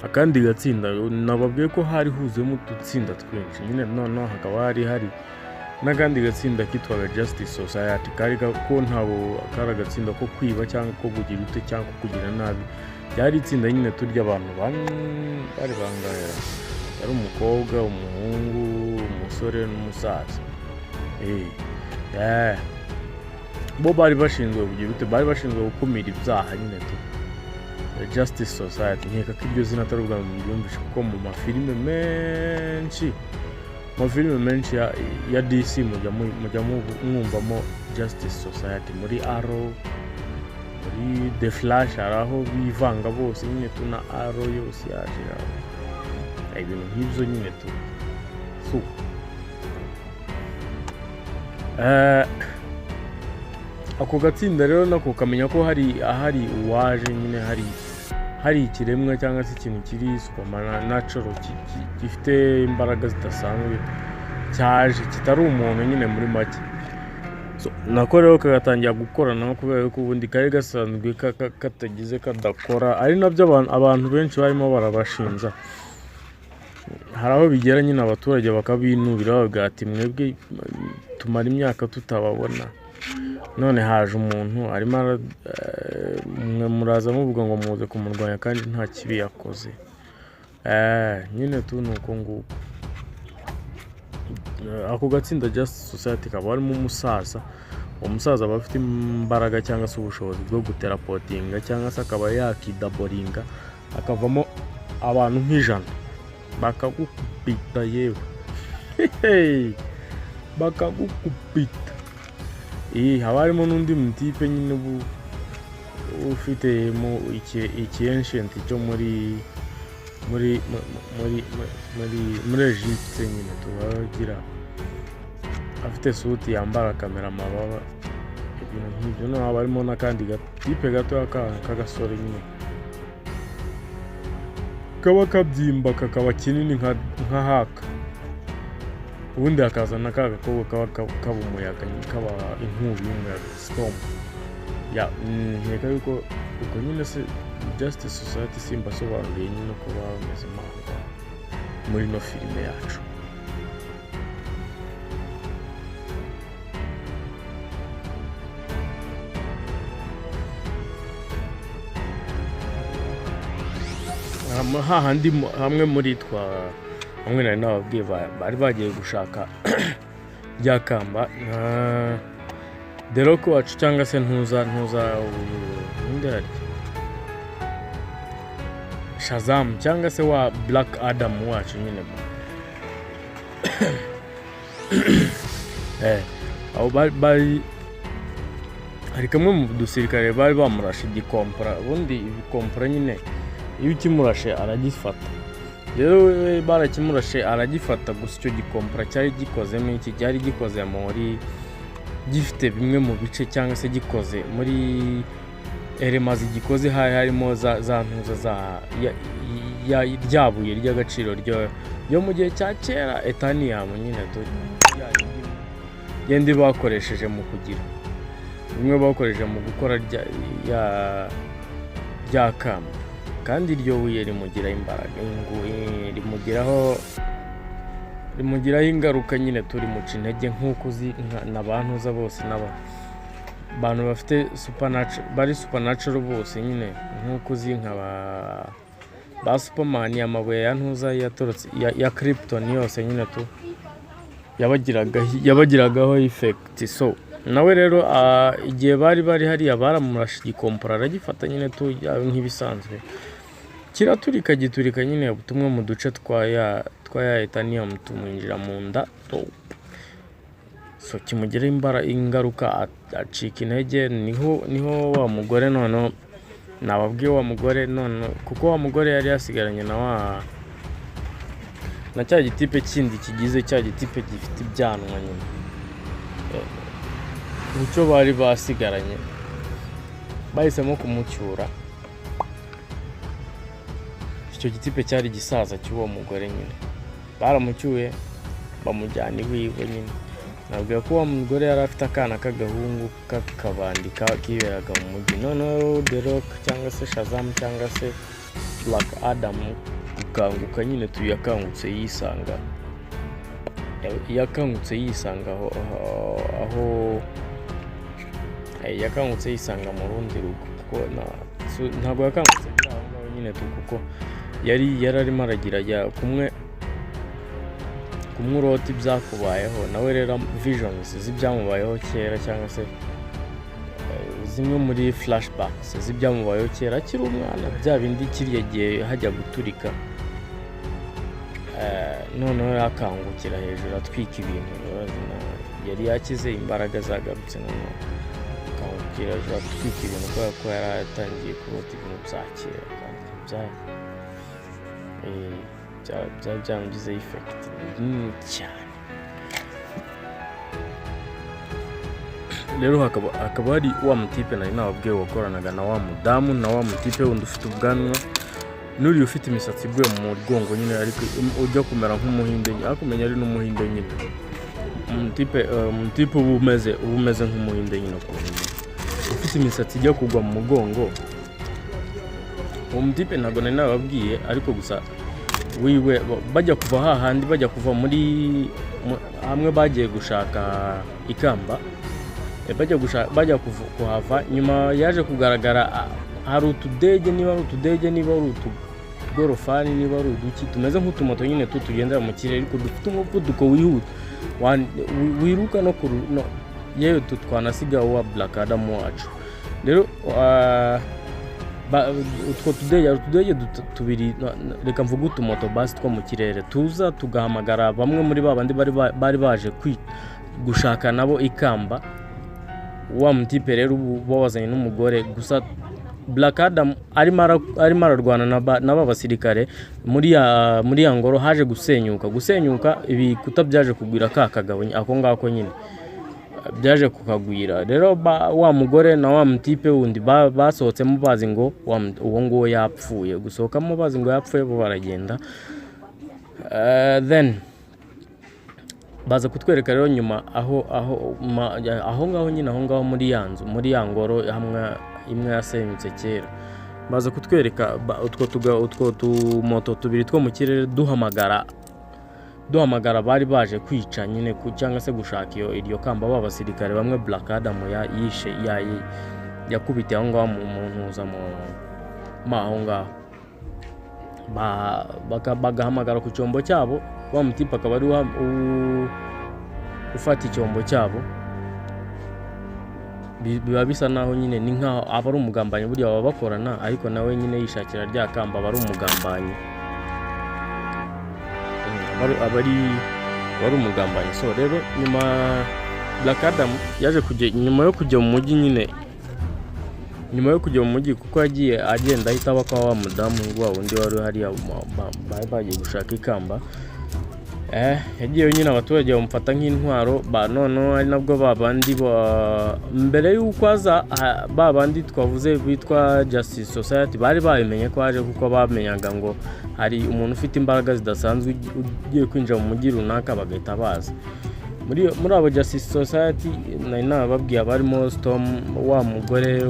akandi gatsinda. Nababwiye ko hari huzuyemo udutsinda twinshi nyine. Noneho hakaba hari hari n'akandi gatsinda kitwaga Justice Society, kari ko ntabwo kari agatsinda ko kwiba cyangwa ko kugira ute cyangwa ko kugira nabi. Ryari itsinda nyine turya abantu bari bangahe? Yari umukobwa, umuhungu, umusore n'umusaza. Bo bari bashinzwe kugira ute? Bari bashinzwe gukumira ibyaha nyine tu. Justice Society, nkeka ko iryo zina atari ubwa mbere muryumvishe, kuko mu mafilime menshi, mu mafilime menshi ya DC mujya mwumvamo Justice Society. Muri Arrow, muri The Flash, hari aho bivanga bose nyine tu, na Arrow yose yaje aho. Ibintu nk'ibyo nyine tu. So Ako gatsinda rero nako kamenya ko hari ahari uwaje nyine, hari ikiremwa cyangwa se ikintu kiri supernatural gifite imbaraga zidasanzwe cyaje kitari umuntu nyine muri make. So, nako rero kagatangira gukorana kubera ko ubundi kari gasanzwe katagize kadakora, ari nabyo abantu benshi barimo barabashinja. Hari aho bigera nyine abaturage bakabinubira, bavuga ati mwebwe tumara imyaka tutababona, none haje umuntu arimo mwe muraza muvuga ngo muze kumurwanya kandi nta kibi yakoze. Nyine tu ni uko nguko. Ako gatsinda Justice Society kaba harimo umusaza. Uwo musaza aba afite imbaraga cyangwa se ubushobozi bwo guteleportinga cyangwa se akaba yakidoublinga akavamo abantu nk'ijana bakagukubita, yewe hehe, bakagukubita. Haba harimo n'undi mutipe nyine ubu ufite mu iki ancient cyo muri Egypte nyine, tubagira afite suit yambara kamera amababa, ibintu nk'ibyo. Noneho haba harimo n'akandi gatipe gatoya k'agasore nyine kaba kabyimba kakaba kinini nka haka, ubundi hakaza na ka gakobwa kaba kaba umuyaga nyine, kaba inkubi y'umuyaga, storm. Ya, nkeka yuko ubwo nyine se Justice Society simbasobanuriye nyine uko baba bameze mo aho ngaho muri ino filime yacu. Hahandi hamwe muri twa hamwe nari nababwiye bari bagiye gushaka rya kamba nka The Rock wacu cyangwa se ntuza undi harya Shazam cyangwa se wa Black Adam wacu nyine. Aho bari hari kamwe mu dusirikare bari bamurashe igikompora. Ubundi ibikompora nyine iyo ukimurashe aragifata, rero we barakimurashe aragifata. Gusa icyo gikompora cyari gikozemo iki? Cyari gikoze muri, gifite bimwe mu bice cyangwa se gikoze muri elema zigikoze, hari harimo za ntuza za ya rya buye ry'agaciro ryo mu gihe cya kera, etaniyam nyine tu, ya yindi bakoresheje mu kugira bimwe bakoresheje mu gukora rya kamba. Kandi iryo buye rimugiraho imbaraga, rimugiraho ingaruka nyine, turimuca intege nk'uko uzi na ba ntuza bose n'aba bantu bafite supernatural, bari supernatural bose nyine, nk'uko uzi nka ba Superman, amabuye ya ntuza yatorotse ya Krypton yose nyine tu yabagiragaho effect. So nawe rero igihe bari hariya baramurashe igikompora aragifata nyine tu nk'ibisanzwe, kiraturika, giturika nyine tumwe mu duce twa ya etanium tumwinjira mu nda to. So kimugiraho ingaruka, acika intege. Niho wa mugore noneho nababwiye, wa mugore none, kuko wa mugore yari yasigaranye na cya gitipe kindi kigize cya gitipe gifite ibyanwa nyine. Nicyo bari basigaranye, bahisemo kumucyura. Icyo gitipe cyari igisaza cy'uwo mugore nyine, baramucyuye bamujyana iwiwe nyine. Nabwira ko uwo mugore yari afite akana k'agahungu k'akabandi kiberaga mu mujyi. Noneho The Rock cyangwa se Shazam cyangwa se Black Adam gukanguka nyine tu, yakangutse yisanga aho yakangutse yisanga mu rundi rugo, kuko ntabwo yakangutse biri aho ngaho nyine tu, kuko yari arimo aragira ajya kumwe urota ibyakubayeho. Nawe rero visions z'ibyamubayeho kera cyangwa se zimwe muri flashbacks z'ibyamubayeho kera akiri umwana, bya bindi kiriya gihe hajya guturika. Noneho yakangukira hejuru atwika ibintu. Urazi yari yakize, imbaraga zagarutse, noneho akangukira hejuru atwika ibintu kubera ko yari atangiye kurota ibintu bya kera kandi byari byamugizeho effect nini cyane. Rero hakaba hari wa mutipe nari nababwiye wakoranaga na wa mudamu, na wa mutipe wundi ufite ubwanwa, n'uriya ufite imisatsi iguye mu mugongo nyine, ariko ujya kumera nk'umuhinde, ariko umenya ari n'umuhinde nyine. Umutipe uba umeze nk'umuhinde nyine ukuntu ufite imisatsi ijya kugwa mu mugongo. Uwo mutipe ntabwo nari nababwiye, ariko gusa wiwe bajya kuva hahandi, bajya kuva muri hamwe bagiye gushaka ikamba, bajya gushaka, bajya kuhava nyuma yaje kugaragara hari utudege, niba ari utudege, niba ari utugorofani, niba ari uduki tumeze nk'utumoto nyine tu tugendera mu kirere, ariko dufite umuvuduko wihuta, wiruka no no, yewe twanasiga wa Black Adam wacu. Rero utwo tudege, hari utudege tubiri, reka mvuge utumoto basi two mu kirere, tuza tugahamagara bamwe muri ba bandi bari baje gushaka nabo ikamba. Wa mutipe rero uba wazanye n'umugore gusa, Black Adam arimo ararwana na ba basirikare muri ya ngoro. Haje gusenyuka, ibikuta byaje kugwira ka kagabo ako ngako nyine, byaje kukagwira. Rero wa mugore na wa mutipe wundi basohotsemo bazi ngo uwo nguwo yapfuye. Gusohokamo bazi ngo yapfuye, bo baragenda. Then baza kutwereka rero nyuma aho ngaho nyine, aho ngaho muri ya nzu, muri ya ngoro hamwe imwe yasenyutse kera, baza kutwereka utwo tumoto tubiri two mu kirere duhamagara bari baje kwica nyine cyangwa se gushaka iryo kamba, ba basirikare bamwe Black Adam yishe, yakubitiye aho ngaho mu ntuza mu aho ngaho. Bagahamagara ku cyombo cyabo, wa mutipe akaba ari ufata icyombo cyabo. Biba bisa naho nyine ni nkaho aba ari umugambanyi. Burya baba bakorana, ariko nawe nyine yishakira rya kamba, aba ari umugambanyi. Aba ari umugambanyi. So rero nyuma Black Adam yaje kujya, nyuma yo kujya mu mujyi nyine, nyuma yo kujya mu mujyi, kuko yagiye agenda ahita aba kwa wa mudamu wa wundi wari hariya bari bagiye gushaka ikamba. Yagiyeyo nyine, abaturage bamufata nk'intwaro ba. Noneho ari nabwo ba bandi mbere y'uko aza, ba bandi twavuze bitwa Justice Society bari babimenye ko aje, kuko bamenyaga ngo hari umuntu ufite imbaraga zidasanzwe ugiye kwinjira mu mujyi runaka, bagahita baza. Muri abo Justice Society nari nababwiye abarimo Storm, wa mugore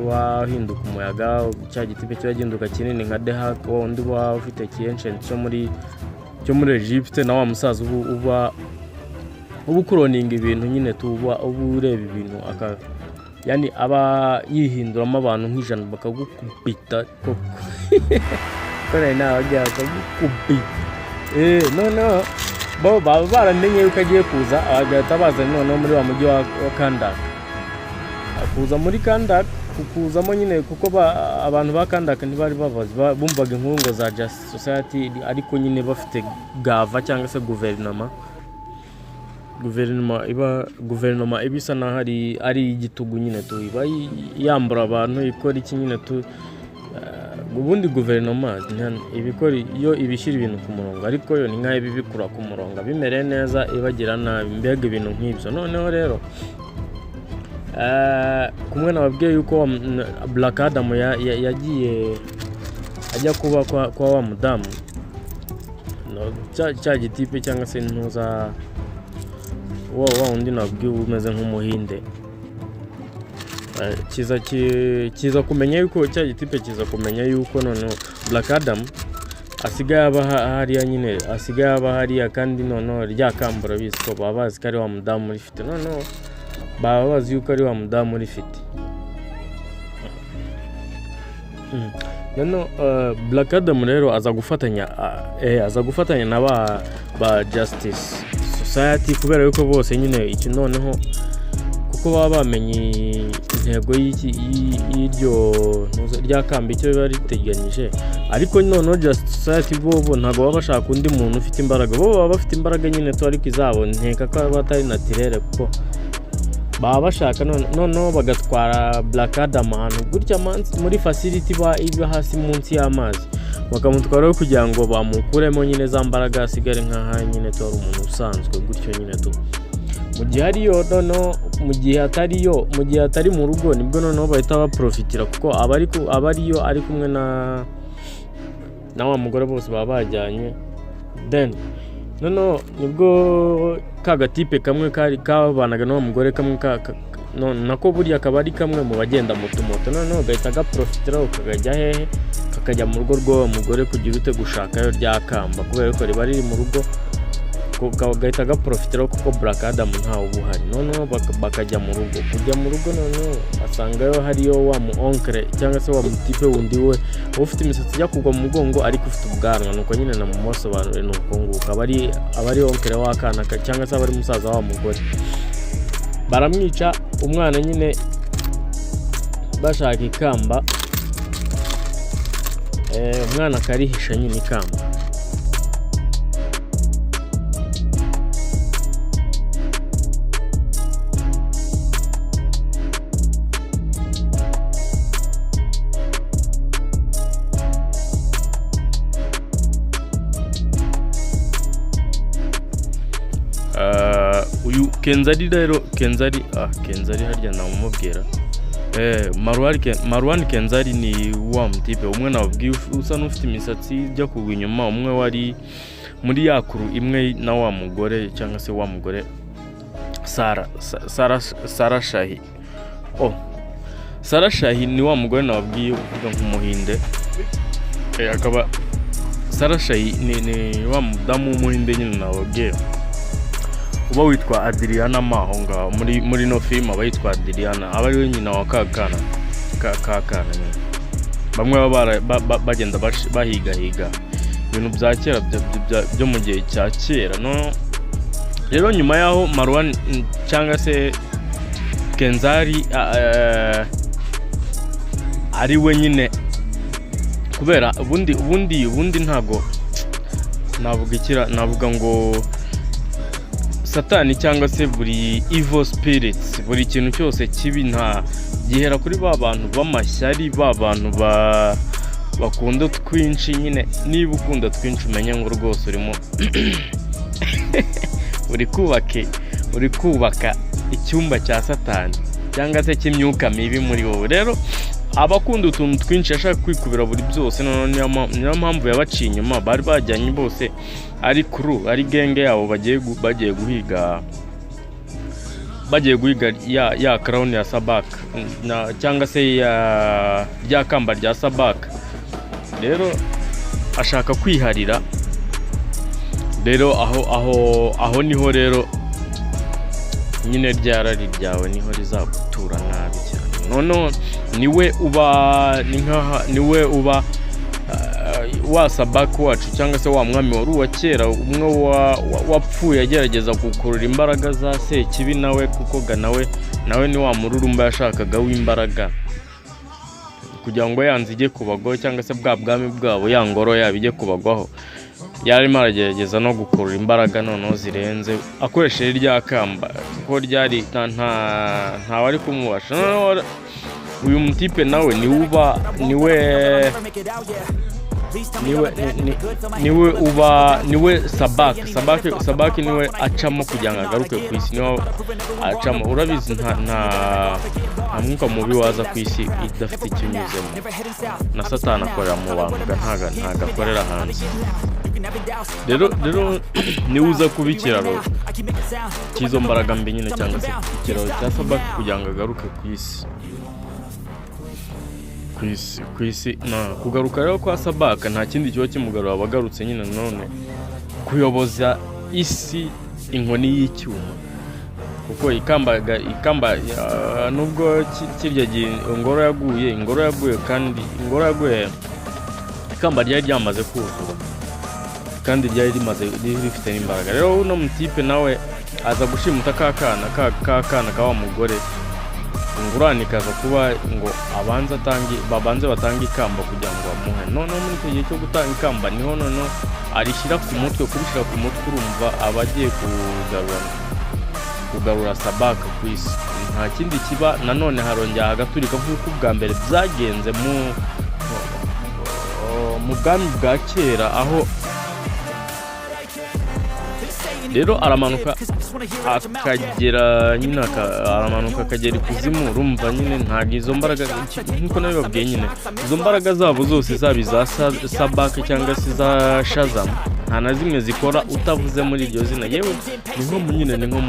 wahinduka umuyaga, cya gitipe kiba gihinduka kinini nka The Hulk, wa wundi uba ufite ancient cyo muri Egypte, na wa musaza uba ukuroninga ibintu nyine tuba uba ureba ibintu aka, yani aba yihinduramo abantu nk'ijana bakagukubita koko, ko nari nababwiye, bakagukubita. Noneho bo baba baramenye yuko agiye kuza, bagahita baza noneho muri wa mujyi wa Kandak. Kuza muri Kandak, kuzamo nyine, kuko abantu ba Kandak ntibari babazi, bumvaga inkuru ngo za Justice Society, ariko nyine bafite gava cyangwa se guverinoma iba isa naho ari igitugu nyine tu, iba yambura abantu, ikora iki nyine tu. Ubundi guverinoma iba ikora iyo ibishyira ibintu ku murongo, ariko yo ni nk'aho iba ibikura ku murongo, bimereye neza ibagira nabi, mbega ibintu nk'ibyo. Noneho rero kumwe nababwiye yuko Black Adam yagiye ajya kuba kwa wa mudamu. No, cya gitipe cyangwa se ntuza wa wundi nabwiye umeze nk'umuhinde. Kiza kumenya yuko cya gitipe kiza kumenya yuko noneho Black Adam asigaye aba hariya nyine, asigaye aba hariya, kandi noneho rya kamba urabizi ko baba bazi ko ari wa mudamu urifite. Noneho baba bazi yuko ari wa mudamu urifite. Noneho Black Adam rero aza gufatanya na ba Justice Society, kubera yuko bose nyine iki noneho kuko baba bamenye intego y'iryo rya kamba, icyo biba riteganyije. Ariko noneho Justice Society bo ntabwo baba bashaka undi muntu ufite imbaraga, bo baba bafite imbaraga nyine tu, ariko izabo nkeka ko aba atari naturelle, kuko baba bashaka noneho bagatwara Black Adam ahantu gutya muri facility iba hasi munsi y'amazi, bakamutwaraho kugira ngo bamukuremo nyine za mbaraga, asigare nk'aho nyine tu ari umuntu usanzwe gutyo nyine tu, mu gihe ariyo noneho. Mu gihe atariyo, mu gihe atari mu rugo, nibwo noneho bahita baprofitira, kuko aba ariyo ari kumwe na wa mugore, bose baba bajyanye. Then noneho nibwo ka gatipe kamwe kari kabanaga n'uwo mugore kamwe ka, no, nako buriya akaba ari kamwe mu bagenda mu tumoto, noneho gahita gaprofitiraho, kakajya hehe? Kakajya mu rugo rw'uwo mugore kugira ute? Gushakayo rya kamba, kubera ko riba riri mu rugo, gahita gaprofitiraho, kuko Black Adam ntawe uba uhari. Noneho bakajya mu rugo, kujya mu rugo noneho asangayo hariyo wa mu oncle cyangwa se wa mutipe wundi we ufite imisatsi ijya kugwa mu mugongo ariko ufite ubwanwa. Nuko nyine namumusobanuriye, ni uko nguko aba ari oncle w'akana cyangwa se aba ari musaza wa mugore. Baramwica umwana nyine bashaka ikamba. Umwana akarihisha nyine ikamba. Uyu Kenzari rero, Kenzari, Kenzari harya namumubwira. Marwan Kenzari ni wa mutipe umwe nababwiye usa n'ufite imisatsi ijya kugwa inyuma, umwe wari muri ya crew imwe na wa mugore cyangwa se wa mugore Sara Sara Shahi. Oh, Sara Shahi ni wa mugore nababwiye uvuga nk'umuhinde. Akaba Sara Shahi ni wa mudamu w'umuhinde nyine nababwiye uba witwa Adriana. Maho ngaho muri no film aba yitwa Adriana, aba ariwe nyina wa kakana ka kana nyine bamwe baba bagenda bahigahiga ibintu bya kera byo mu gihe cya kera. No rero nyuma yaho Marwan cyangwa se Kenzari ari we nyine, kubera ubundi ntago navuga ikira, navuga ngo satani cyangwa se buri evil spirits, buri kintu cyose kibi nta gihera kuri ba bantu b'amashyari, ba bantu bakunda twinshi nyine. Niba ukunda twinshi, umenye ngo rwose urimo uri kubaka icyumba cya satani cyangwa se cy'imyuka mibi muri wowe. Rero abakunda utuntu twinshi, ashaka kwikubira buri byose. Noneho niyo mpamvu yabaciye inyuma. Bari bajyanye bose ari crew, ari gang yabo, bagiye guhiga ya crown ya Sabak cyangwa se ya rya kamba rya Sabak. Rero ashaka kwiharira. Rero aho niho rero nyine rya rari ryawe niho rizagutura nabi cyane. Noneho niwe uba ni nkaha niwe uba wa Sabak wacu cyangwa se wa mwami wari uwa kera, umwe wapfuye agerageza gukurura imbaraga za Sekibi nawe, kuko ga nawe ni wa mururumba yashakaga w'imbaraga kugira ngo yanze ijye kubagwaho, cyangwa se bwa bwami bwabo, ya ngoro yabo ijye kubagwaho. Yarimo aragerageza no gukurura imbaraga noneho zirenze akoresheje rya kamba, kuko ryari nta wari kumubasha. Noneho uyu mutipe nawe niwe uba niwe uba niwe Sabak. Sabak niwe acamo kugira ngo agaruke ku isi, niwe acamo. Urabizi, nta mwuka mubi waza ku isi idafite icyo unyuzemo. Na Satani akorera mu bantu, ntago akorera hanze. Rero niwe uza kuba ikiraro cy'izo mbaraga mbi nyine, cyangwa se ikiraro cya Sabak kugira ngo agaruke ku isi. Na kugaruka rero kwa Sabaka nta kindi kiba kimugarura, abagarutse nyine none kuyoboza isi inkoni y'icyuma, kuko ikamba nubwo kirya gihe ingoro yaguye, kandi ingoro yaguye ikamba ryari ryamaze kuzura kandi ryari rimaze rifite n'imbaraga. Rero uno mutipe nawe aza gushimuta ka kana ka wa mugore. Ingurane ikaza kuba ngo abanze atange, babanze batange ikamba kugira ngo bamuhe. Noneho muri icyo gihe cyo gutanga ikamba niho noneho arishyira ku mutwe. Kurishyira ku mutwe, urumva aba agiye kugarura Sabaka ku isi. Nta kindi kiba, nanone harongera hagaturika nk'uko ubwa mbere byagenze mu bwami bwa kera. Aho rero aramanuka. Akagera nyine, aramanuka akagera ikuzimu. Urumva nyine ntabwo izo mbaraga, nk'uko nabibabwiye nyine, izo mbaraga zabo zose, zaba iza Sabak cyangwa se iza Shazam, nta na zimwe zikora utavuze muri iryo zina. Yewe, ni nko nyine ni nko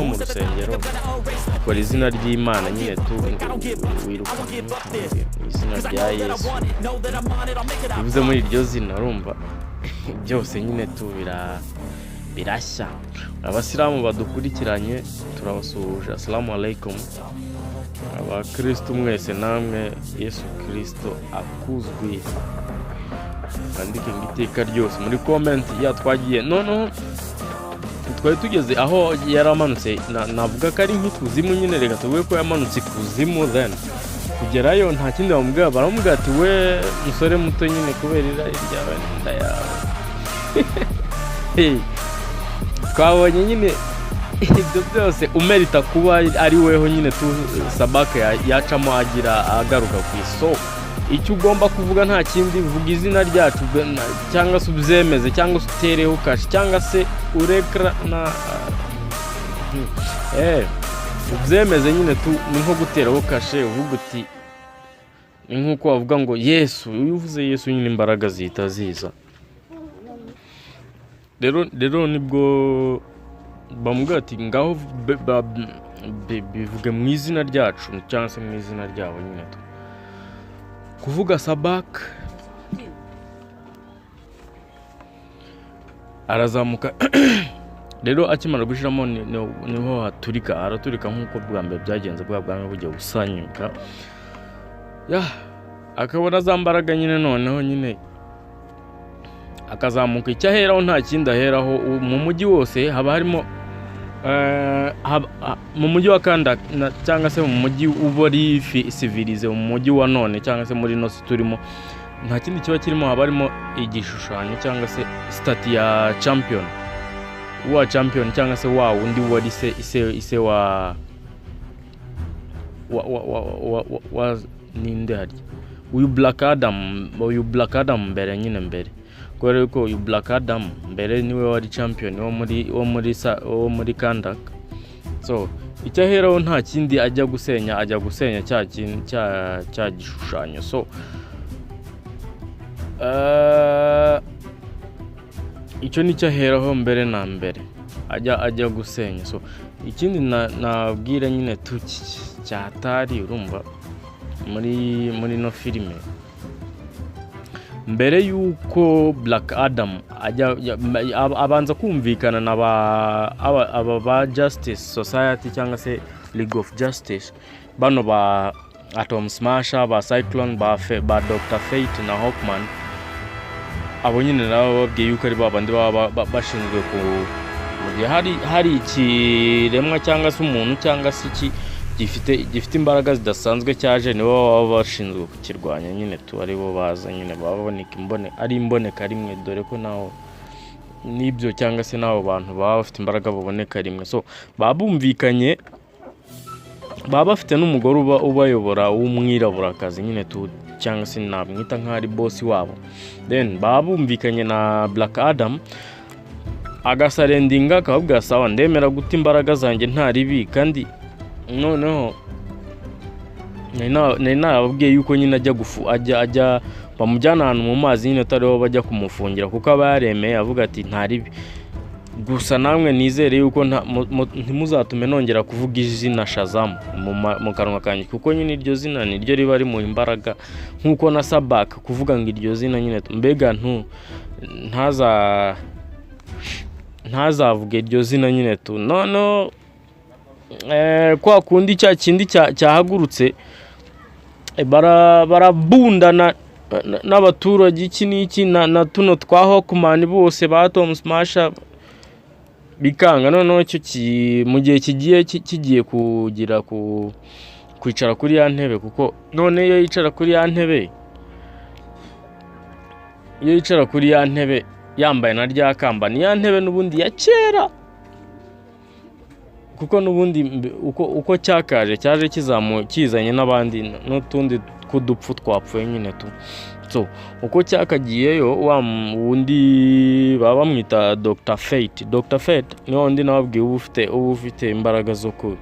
mu rusengero, ukora izina ry'Imana nyine tu, wiruka mu izina rya Yesu. Bivuze muri iryo zina, urumva byose nyine tu birashya. Abasilamu badukurikiranye turabasuhuje, assalamu alaikum. Abakristo mwese namwe, Yesu Kristo akuzwe, mwandike ngo iteka ryose muri comment. Ya, twagiye noneho, twari tugeze aho yaramanutse, navuga ko ari nk'ikuzimu nyine, reka tuvuge ko yamanutse ikuzimu. Then kugerayo nta kindi bamubwira, baramubwira ati: "We musore muto nyine, kubera irari ryawe n'inda yawe." Hey, twabonye nyine ibyo byose umerita kuba ari weho nyine tu Sabaka yacamo agira agaruka ku isoko. Icyo ugomba kuvuga nta kindi, vuga izina ryacu cyangwa se ubyemeze, cyangwa se utereho kashi, cyangwa se urekra na ubyemeze nyine tu. Ni nko guteraho kashe, uvuga uti, ni nk'uko wavuga ngo Yesu. Iyo uvuze Yesu nyine, imbaraga zihita ziza. Rero nibwo bamubwira ati: "Ngaho bivuge mu izina ryacu cyangwa se mu izina ryabo nyine tu." Kuvuga Sabak, arazamuka. Rero akimara gushyiramo niho haturika, araturika nk'uko bwa mbere byagenze, bwa bwami bugiye gusanyuka. Ya, akabona za mbaraga nyine, noneho nyine akazamuka. Icyo aheraho nta kindi aheraho, mu mujyi wose haba harimo mu mujyi wa Kanda cyangwa se mu mujyi uba ari civilisé, mu mujyi wa none cyangwa se muri ino si turimo, nta kindi kiba kirimo, haba harimo igishushanyo cyangwa se statue ya champion, wa champion cyangwa se wa wundi wari se ise wa ninde harya, uyu Black Adam, uyu Black Adam mbere nyine, mbere, kubera yuko uyu Black Adam mbere niwe wari champion wo muri Kandak. So icyo aheraho nta kindi, ajya gusenya cya kintu, cya gishushanyo. So icyo nicyo aheraho mbere na mbere ajya gusenya. So ikindi nabwira nyine tu cyatari, urumva muri no filime, mbere y'uko Black Adam ajya abanza kumvikana na ba aba ba Justice Society cyangwa se League of Justice, bano ba Atom Smasher, ba Cyclone, ba Dr Fate na Hawkman. Abo nyine nabo babwiye yuko ari ba bandi baba bashinzwe ku mu gihe hari ikiremwa cyangwa se umuntu cyangwa se iki gifite imbaraga zidasanzwe cyaje, nibo baba bashinzwe kukirwanya nyine tu, ari bo baza nyine, baba baboneka ari imboneka rimwe, dore ko naho n'ibyo cyangwa se n'abo bantu baba bafite imbaraga baboneka rimwe. So baba bumvikanye, baba bafite n'umugore uba ubayobora w'umwiraburakazi nyine tu, cyangwa se namwita nk'aho ari boss wabo. Then baba bumvikanye na Black Adam, agasurrenderinga, akababwira: "Sawa, ndemera guta imbaraga zanjye, nta ribi." Kandi noneho nari narababwiye yuko nyine ajya gufu ajya bamujyana ahantu mu mazi nyine, atariho bajya kumufungira, kuko aba yaremeye avuga ati: "Nta ribi, gusa namwe nizere yuko ntimuzatume nongera kuvuga izina Shazam mu kanwa kanjye," kuko nyine iryo zina niryo riba rimuha imbaraga, nk'uko na Sabak kuvuga ngo iryo zina nyine, mbega ntazavuge iryo zina nyine tu. Noneho kwa kundi cya kindi cyahagurutse, barabundana n'abaturage, iki n'iki, na tuno twa Hawkman bose, ba Atom Smasher, bikanga. Noneho icyo mu gihe kigiye kigiye kugira ku kwicara kuri ya ntebe, kuko none iyo yicara kuri ya ntebe yambaye na rya kamba, ni ya ntebe n'ubundi ya kera, kuko n'ubundi uko cyakaje cyaje kizamu kizanye n'abandi n'utundi tw'udupfu twapfuye nyine tu. So uko cyakagiyeyo, wa wundi baba bamwita Dr Fate. Dr Fate ni wa wundi nababwiye uba ufite imbaraga zo ku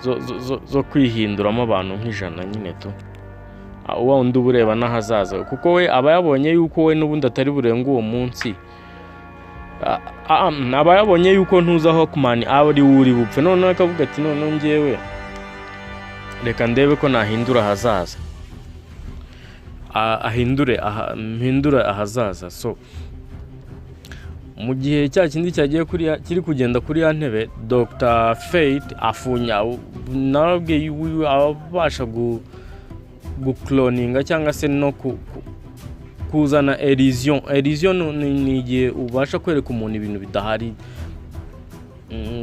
zo, zo, zo, zo kwihinduramo abantu nk'ijana nyine tu. Wa wundi uba ureba n'ahazaza, kuko we aba yabonye yuko we n'ubundi atari burenge uwo munsi. Aba yabonye yuko ntuza Hawkman aba ari we uri bupfe. Noneho akavuga ati: "Noneho njyewe reka ndebe ko nahindura ahazaza." Ahindure mpindure ahazaza. So mu gihe cya kindi cyagiye kuri kiri kugenda kuri ya ntebe, Dr Fate afunya, narabwiye abasha gucloninga cyangwa se no kuzana illusion. Illusion ni igihe ubasha kwereka umuntu ibintu bidahari,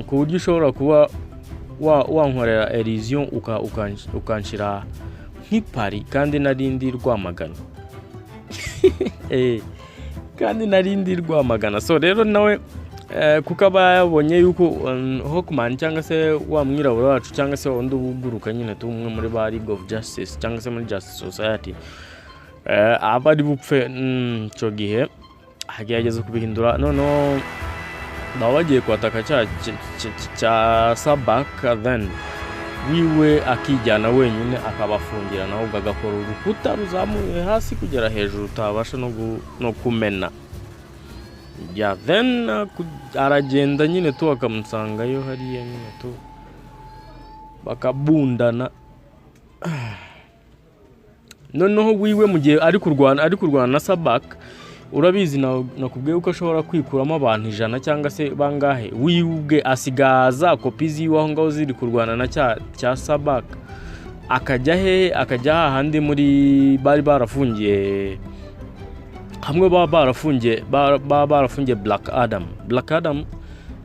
ku buryo ushobora kuba wankorera illusion ukanshyira nk'i Paris kandi narindi Rwamagana. Kandi narindi Rwamagana. So rero nawe kuko aba yabonye yuko Hawkman cyangwa se wa mwirabura wacu cyangwa se wundi uguruka nyine tu, umwe muri ba League of Justice cyangwa se muri Justice Society, aba ari bupfe, icyo gihe agerageza kubihindura. Noneho baba bagiye kwataka cya Sabbac, then wiwe akijyana wenyine akabafungira, nawe ubwo agakora urukuta ruzamuye hasi kugera hejuru utabasha no kumena ya. Then aragenda nyine tu, akamusangayo hariya nyine tu, bakabundana. Noneho wiwe mu gihe ari kurwana na Sabbac, urabizi nakubwiye ko ashobora kwikuramo abantu 100 cyangwa se bangahe, wiwe ubwe asigaza kopi ziwe aho ngaho ziri kurwana na cya Sabbac, akajya hehe? Akajya hahandi muri bari barafungiye hamwe, baba barafungiye Black Adam. Black Adam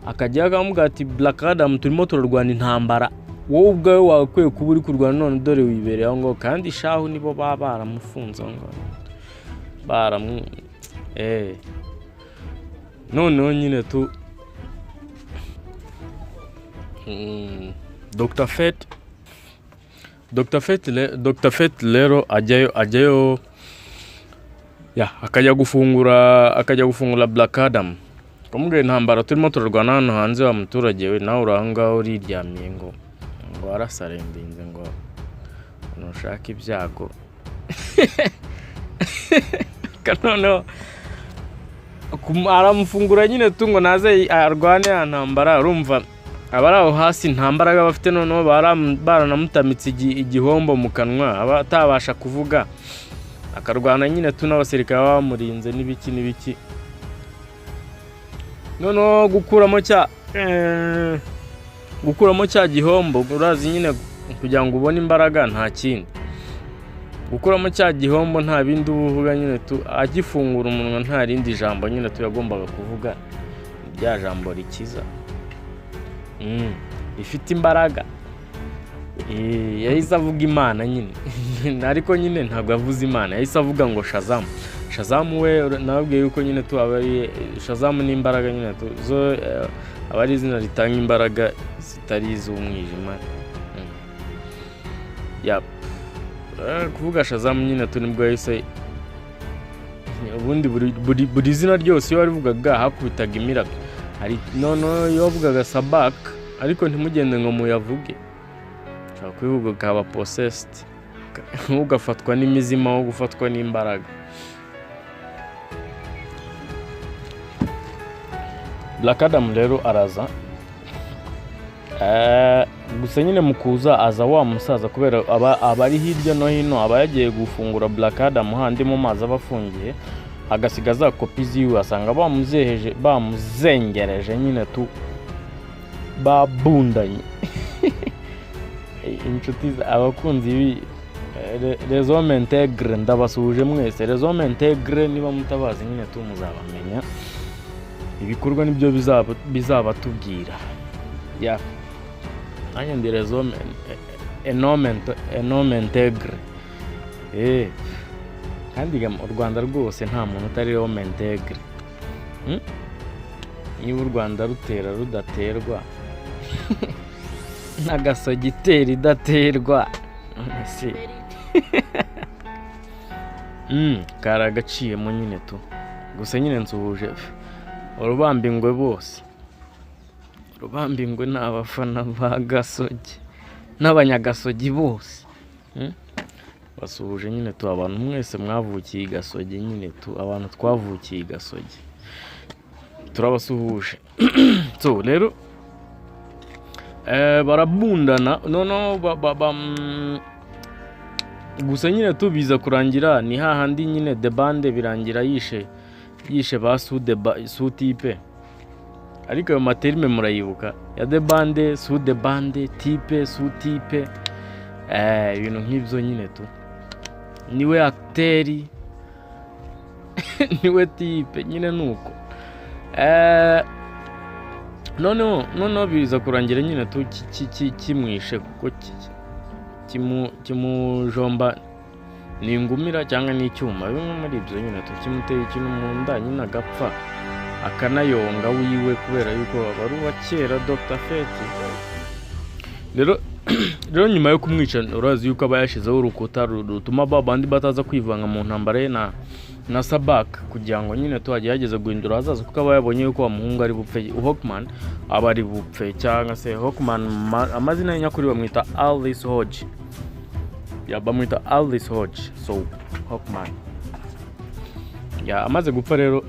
akajya akamubwira ati: "Black Adam, turimo turarwana intambara, wowe ubwawe wakwiye kuba uri kurwana, none dore wibereye aho ngaho." Kandi shahu nibo baba baramufunze aho ngaho, baramu noneho nyine tu Dr Fate rero ajyayo ya akajya gufungura Black Adam, akamubwira: "Intambara turimo turarwana hano hanze, wa muturage we, nawe uri aho ngaho uriryamiye ngo warasarendinze, ngo ntushake ibyago." Noneho aramufungura nyine tu ngo naze arwane ya ntambara. Urumva abari aho hasi nta mbaraga bafite, noneho baranamutamitse igihombo mu kanwa, aba atabasha kuvuga, akarwana nyine tu n'abasirikare baba bamurinze n'ibiki n'ibiki. Noneho gukuramo cya gihombo, urazi nyine kugira ngo ubone imbaraga nta kindi, gukuramo cya gihombo nta bindi uba uvuga nyine tu. Agifungura umunwa nta rindi jambo nyine tu yagombaga kuvuga, rya jambo rikiza, rifite imbaraga. Yahise avuga Imana nyine, ariko nyine ntabwo yavuze Imana, yahise avuga ngo Shazam. Shazam we nababwiye yuko nyine tu aba ari Shazam n'imbaraga nyine tu zo, aba ari izina ritanga imbaraga zitari iz'umwijima. Yap. Kuvuga Shazam nyine tu nibwo yahise ubundi buri zina ryose iyo warivugaga hakubitaga imirabyo. Hari noneho iyo wavugaga Sabbac, ariko ntimugende ngo muyavuge, ushobora kubivuga ukaba possessed, ugafatwa n'imizima wo gufatwa n'imbaraga. Black Adam rero araza. Gusa nyine mu kuza aza wa musaza, kubera aba ari hirya no hino, aba yagiye gufungura Black Adam handi mu mazi aba afungiye, agasiga za kopi ziwe, asanga bamuzeheje, bamuzengereje nyine tu, babundanye. Inshuti abakunzi bi Les Hommes Intègres, ndabasuhuje mwese. Les Hommes Intègres, niba mutabazi nyine tu muzabamenya, ibikorwa nibyo bizabatubwira. Ya, nanjye ndi Les Hommes un homme intègre. Kandi ga mu Rwanda rwose nta muntu utari homme intègre. Niba u Rwanda rutera rudaterwa n'agasogiteri idaterwa, none se Kari agaciyemo nyine tu. Gusa nyine nsuhuje urubambingwe bose. Urubambingwe ni abafana ba Gasogi n'abanyagasogi bose. Basuhuje nyine tu abantu mwese mwavukiye i Gasogi nyine tu, abantu twavukiye i Gasogi turabasuhuje. So rero barabundana noneho gusa nyine tubiza kurangira ni hahandi nyine The Bande birangira yishe ba sous-type. Ariko ayo ma terme murayibuka ya The Bande, sous bande, type, sous-type, ibintu nk'ibyo nyine tu. Niwe acteur, niwe type nyine nuko. Noneho biza kurangira nyine tu kimwishe kuko kimujomba ni ingumira cyangwa ni icyuma, bimwe muri ibyo nyine tu, kimuteye ikintu mu nda nyine agapfa akanayonga wiwe, kubera yuko aba ari uwa kera Dr Fate. Rero nyuma yo kumwica, urazi yuko aba yashyizeho urukuta rutuma ba bandi bataza kwivanga mu ntambara ye na Sabak, kugira ngo nyine tuhagerageze guhindura ahazaza, kuko aba yabonye yuko wa muhungu ari bupfe, Hawkman aba ari bupfe, cyangwa se Hawkman amazina ye nyakuri bamwita Aldis Hodge. Ya, bamwita Aldis Hodge. So Hawkman ya amaze gupfa rero,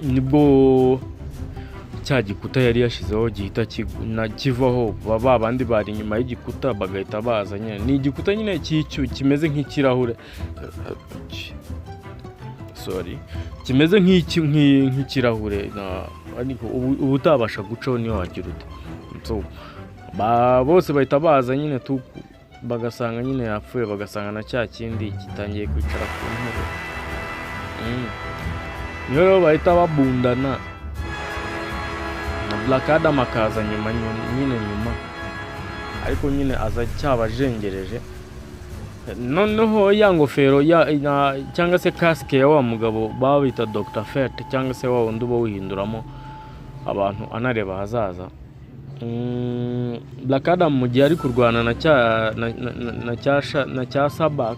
nibwo cya gikuta yari yashyizeho gihita kivaho. Ba bandi bari inyuma y'igikuta bagahita baza nyine. Ni igikuta nyine kimeze nk'ikirahure, sorry, kimeze nk'ikirahure, ariko ubu utabasha gucaho niyo wagira ute. So bose bahita baza nyine tu, bagasanga nyine yapfuye, bagasanga na cya kindi gitangiye kwicara ku ntebe. Niyo rero bahita babundana na Black Adam akaza nyuma nyine nyuma, ariko nyine aza cyabajengereje. Noneho ya ngofero cyangwa se kasike ya wa mugabo baba bita Dr Fate, cyangwa se wa wundi uba wihinduramo abantu anareba ahazaza. Black Adam mu gihe ari kurwana na cya na, na, na, na cya na cya Sabak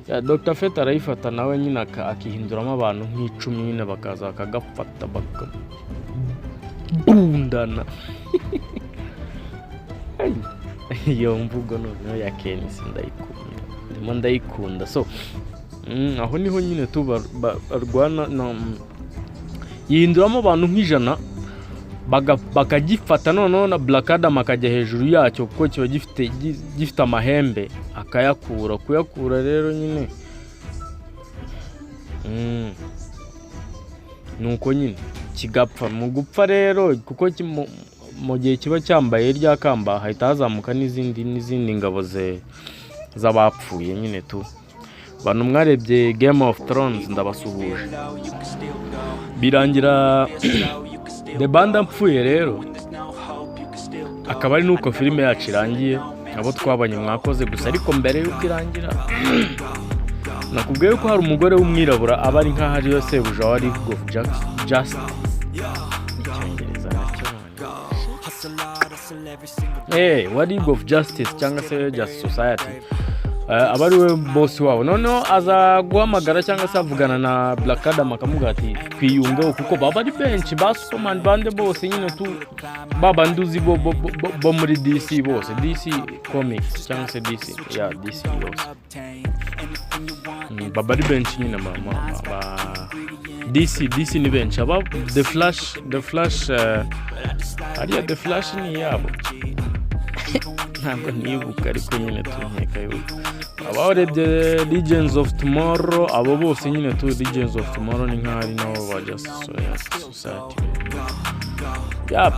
ya Dr Fate, arayifata nawe nyine akihinduramo abantu nk'icumi nyine, bakaza bakagafata bakabundana. Iyo mvugo noneho ya Kenisi ndayikunda, ndimo ndayikunda. So aho niho nyine tu barwana yihinduramo abantu nk'ijana, bakagifata. Noneho na Black Adam akajya hejuru yacyo, kuko kiba gifite amahembe, akayakura. Kuyakura rero nyine nuko nyine kigapfa. Mu gupfa rero, kuko mu gihe kiba cyambaye rya kamba, hahita hazamuka n'izindi ngabo ze z'abapfuye nyine tu. Abantu mwarebye Game of Thrones ndabasuhuje. Birangira The Band apfuye rero, akaba ari nuko filime yacu irangiye. Abo twabanye mwakoze. Gusa ariko mbere y'uko irangira, nakubwiye ko hari umugore w'umwirabura aba ari nk'aho ariyo sebuja wa League of Just icyongereza nacyo wa League of Justice cyangwa se Just Society. Aba ari we boss wabo. Noneho aza guhamagara cyangwa se avugana na Black Adam, akamubwira ati twiyungeho, kuko baba ari benshi ba Superman bande bose nyine tu, ba bandi uzi bo muri DC bose, DC Comics cyangwa se DC ya DC yose. Baba ari benshi nyine ba DC ni benshi, aba The Flash, The Flash, hariya The Flash ni iyabo, ntabwo nibuka, ariko nyine tunkeka yuko abarebye Legends of Tomorrow, abo bose nyine tu, Legends of Tomorrow ni nk'aho ari nabo ba Just Society. Yap.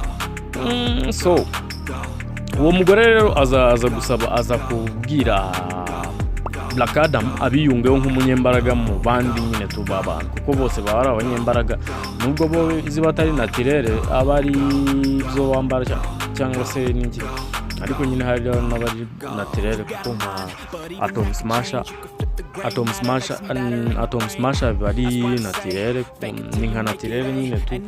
So uwo mugore rero aza gusaba, aza kubwira Black Adam abiyungeho nk'umunyembaraga mu bandi nyine tu b'abantu, kuko bose baba ari abanyembaraga, nubwo bo ziba atari naturel, aba ari ibyo wambara cyangwa se n'iki, ariko nyine hari n'abari naturel, kuko nka Atom Smasher, Atom Smasher biba ari naturel, ni nka naturel nyine tu,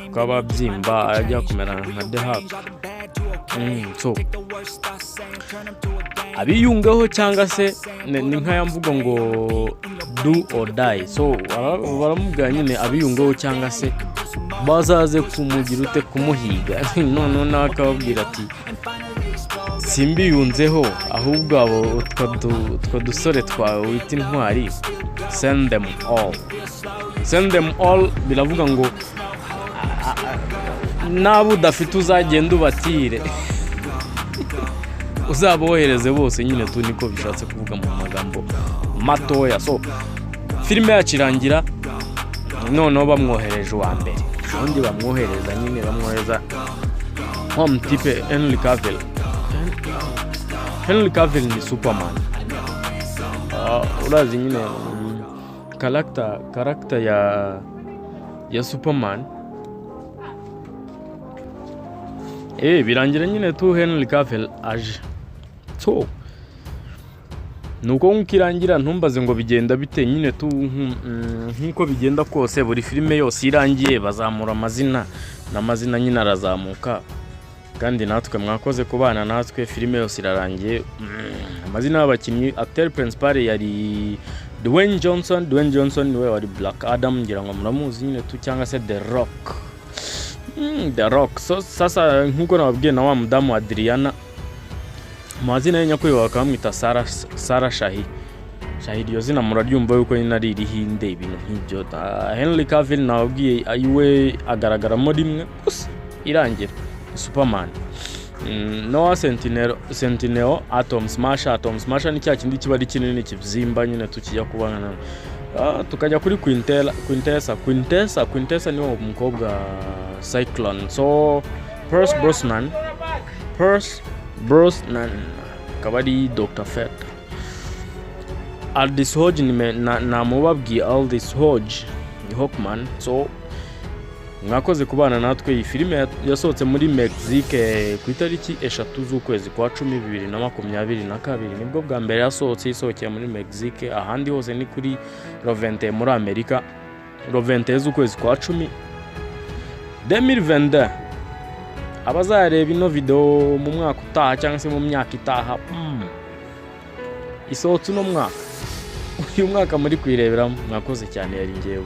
kuko aba abyimba ajya kumera nka The Hulk. So Abiyungaho cyangwa se ni nk'aya mvugo ngo "do or die". So baramubwira nyine abiyungaho cyangwa se bazaze kumugira ute, kumuhiga. Noneho nawe akababwira ati: "Simbiyunzeho, ahubwo abo utwo dusore twawe wita intwari, send them all, send them all." Biravuga ngo naba udafite uzagenda ubatire, uzabohereze bose nyine tu, niko bishatse kuvuga mu magambo matoya. So filime yacu irangira noneho bamwohereje uwa mbere. Ubundi bamwohereza nyine, bamwohereza wa mutipe Henry Cavill. Henry Cavill ni Superman. Urazi nyine character ya Superman. Birangira nyine tu Henry Cavill aje. So nuko nk'uko irangira, ntumbaze ngo bigenda bite nyine tu. Nk'uko bigenda kose, buri filime yose irangiye bazamura amazina, n'amazina nyine arazamuka. Kandi natwe mwakoze kubana natwe, filime yose irarangiye. Amazina y'abakinnyi, acteur principal yari Dwayne Johnson. Dwayne Johnson niwe wari Black Adam, ngira ngo muramuzi nyine tu, cyangwa se The Rock. The Rock. So sasa nk'uko nababwiye, na wa mudamu Adriana, mu mazina ye nyakuri bakaba bamwita Sarah Shahi. Shahi, iryo zina muraryumva yuko nyine ari irihinde, ibintu nk'ibyo. Henry Cavill nababwiye iwe agaragaramo rimwe gusa irangira Superman. Noah Centineo, Atom Smasher. Atom Smasher ni cya kindi kiba ari kinini kibyimba nyine, tukijya kubana. Tukajya kuri Quintela, Quintessa, Quintessa, Quintessa ni wo mukobwa Cyclone. So Pierce Brosnan, Pierce Brosnan akaba ari Dr. Fate. Aldis Hodge namubabwiye, Aldis Hodge ni Hawkman. So mwakoze kubana natwe. Iyi filime yasohotse muri Mexique ku itariki 3 z'ukwezi kwa 10 2022, nibwo bwa mbere yasohotse, isohokeye muri Mexique. Ahandi hose ni kuri le 20 muri Amerika, le 20 z'ukwezi kwa 10 2022. Abazareba ino video mu mwaka utaha cyangwa se mu myaka itaha, isohotse uno mwaka, uyu mwaka muri kuyireberamo. Mwakoze cyane, yari ngewe.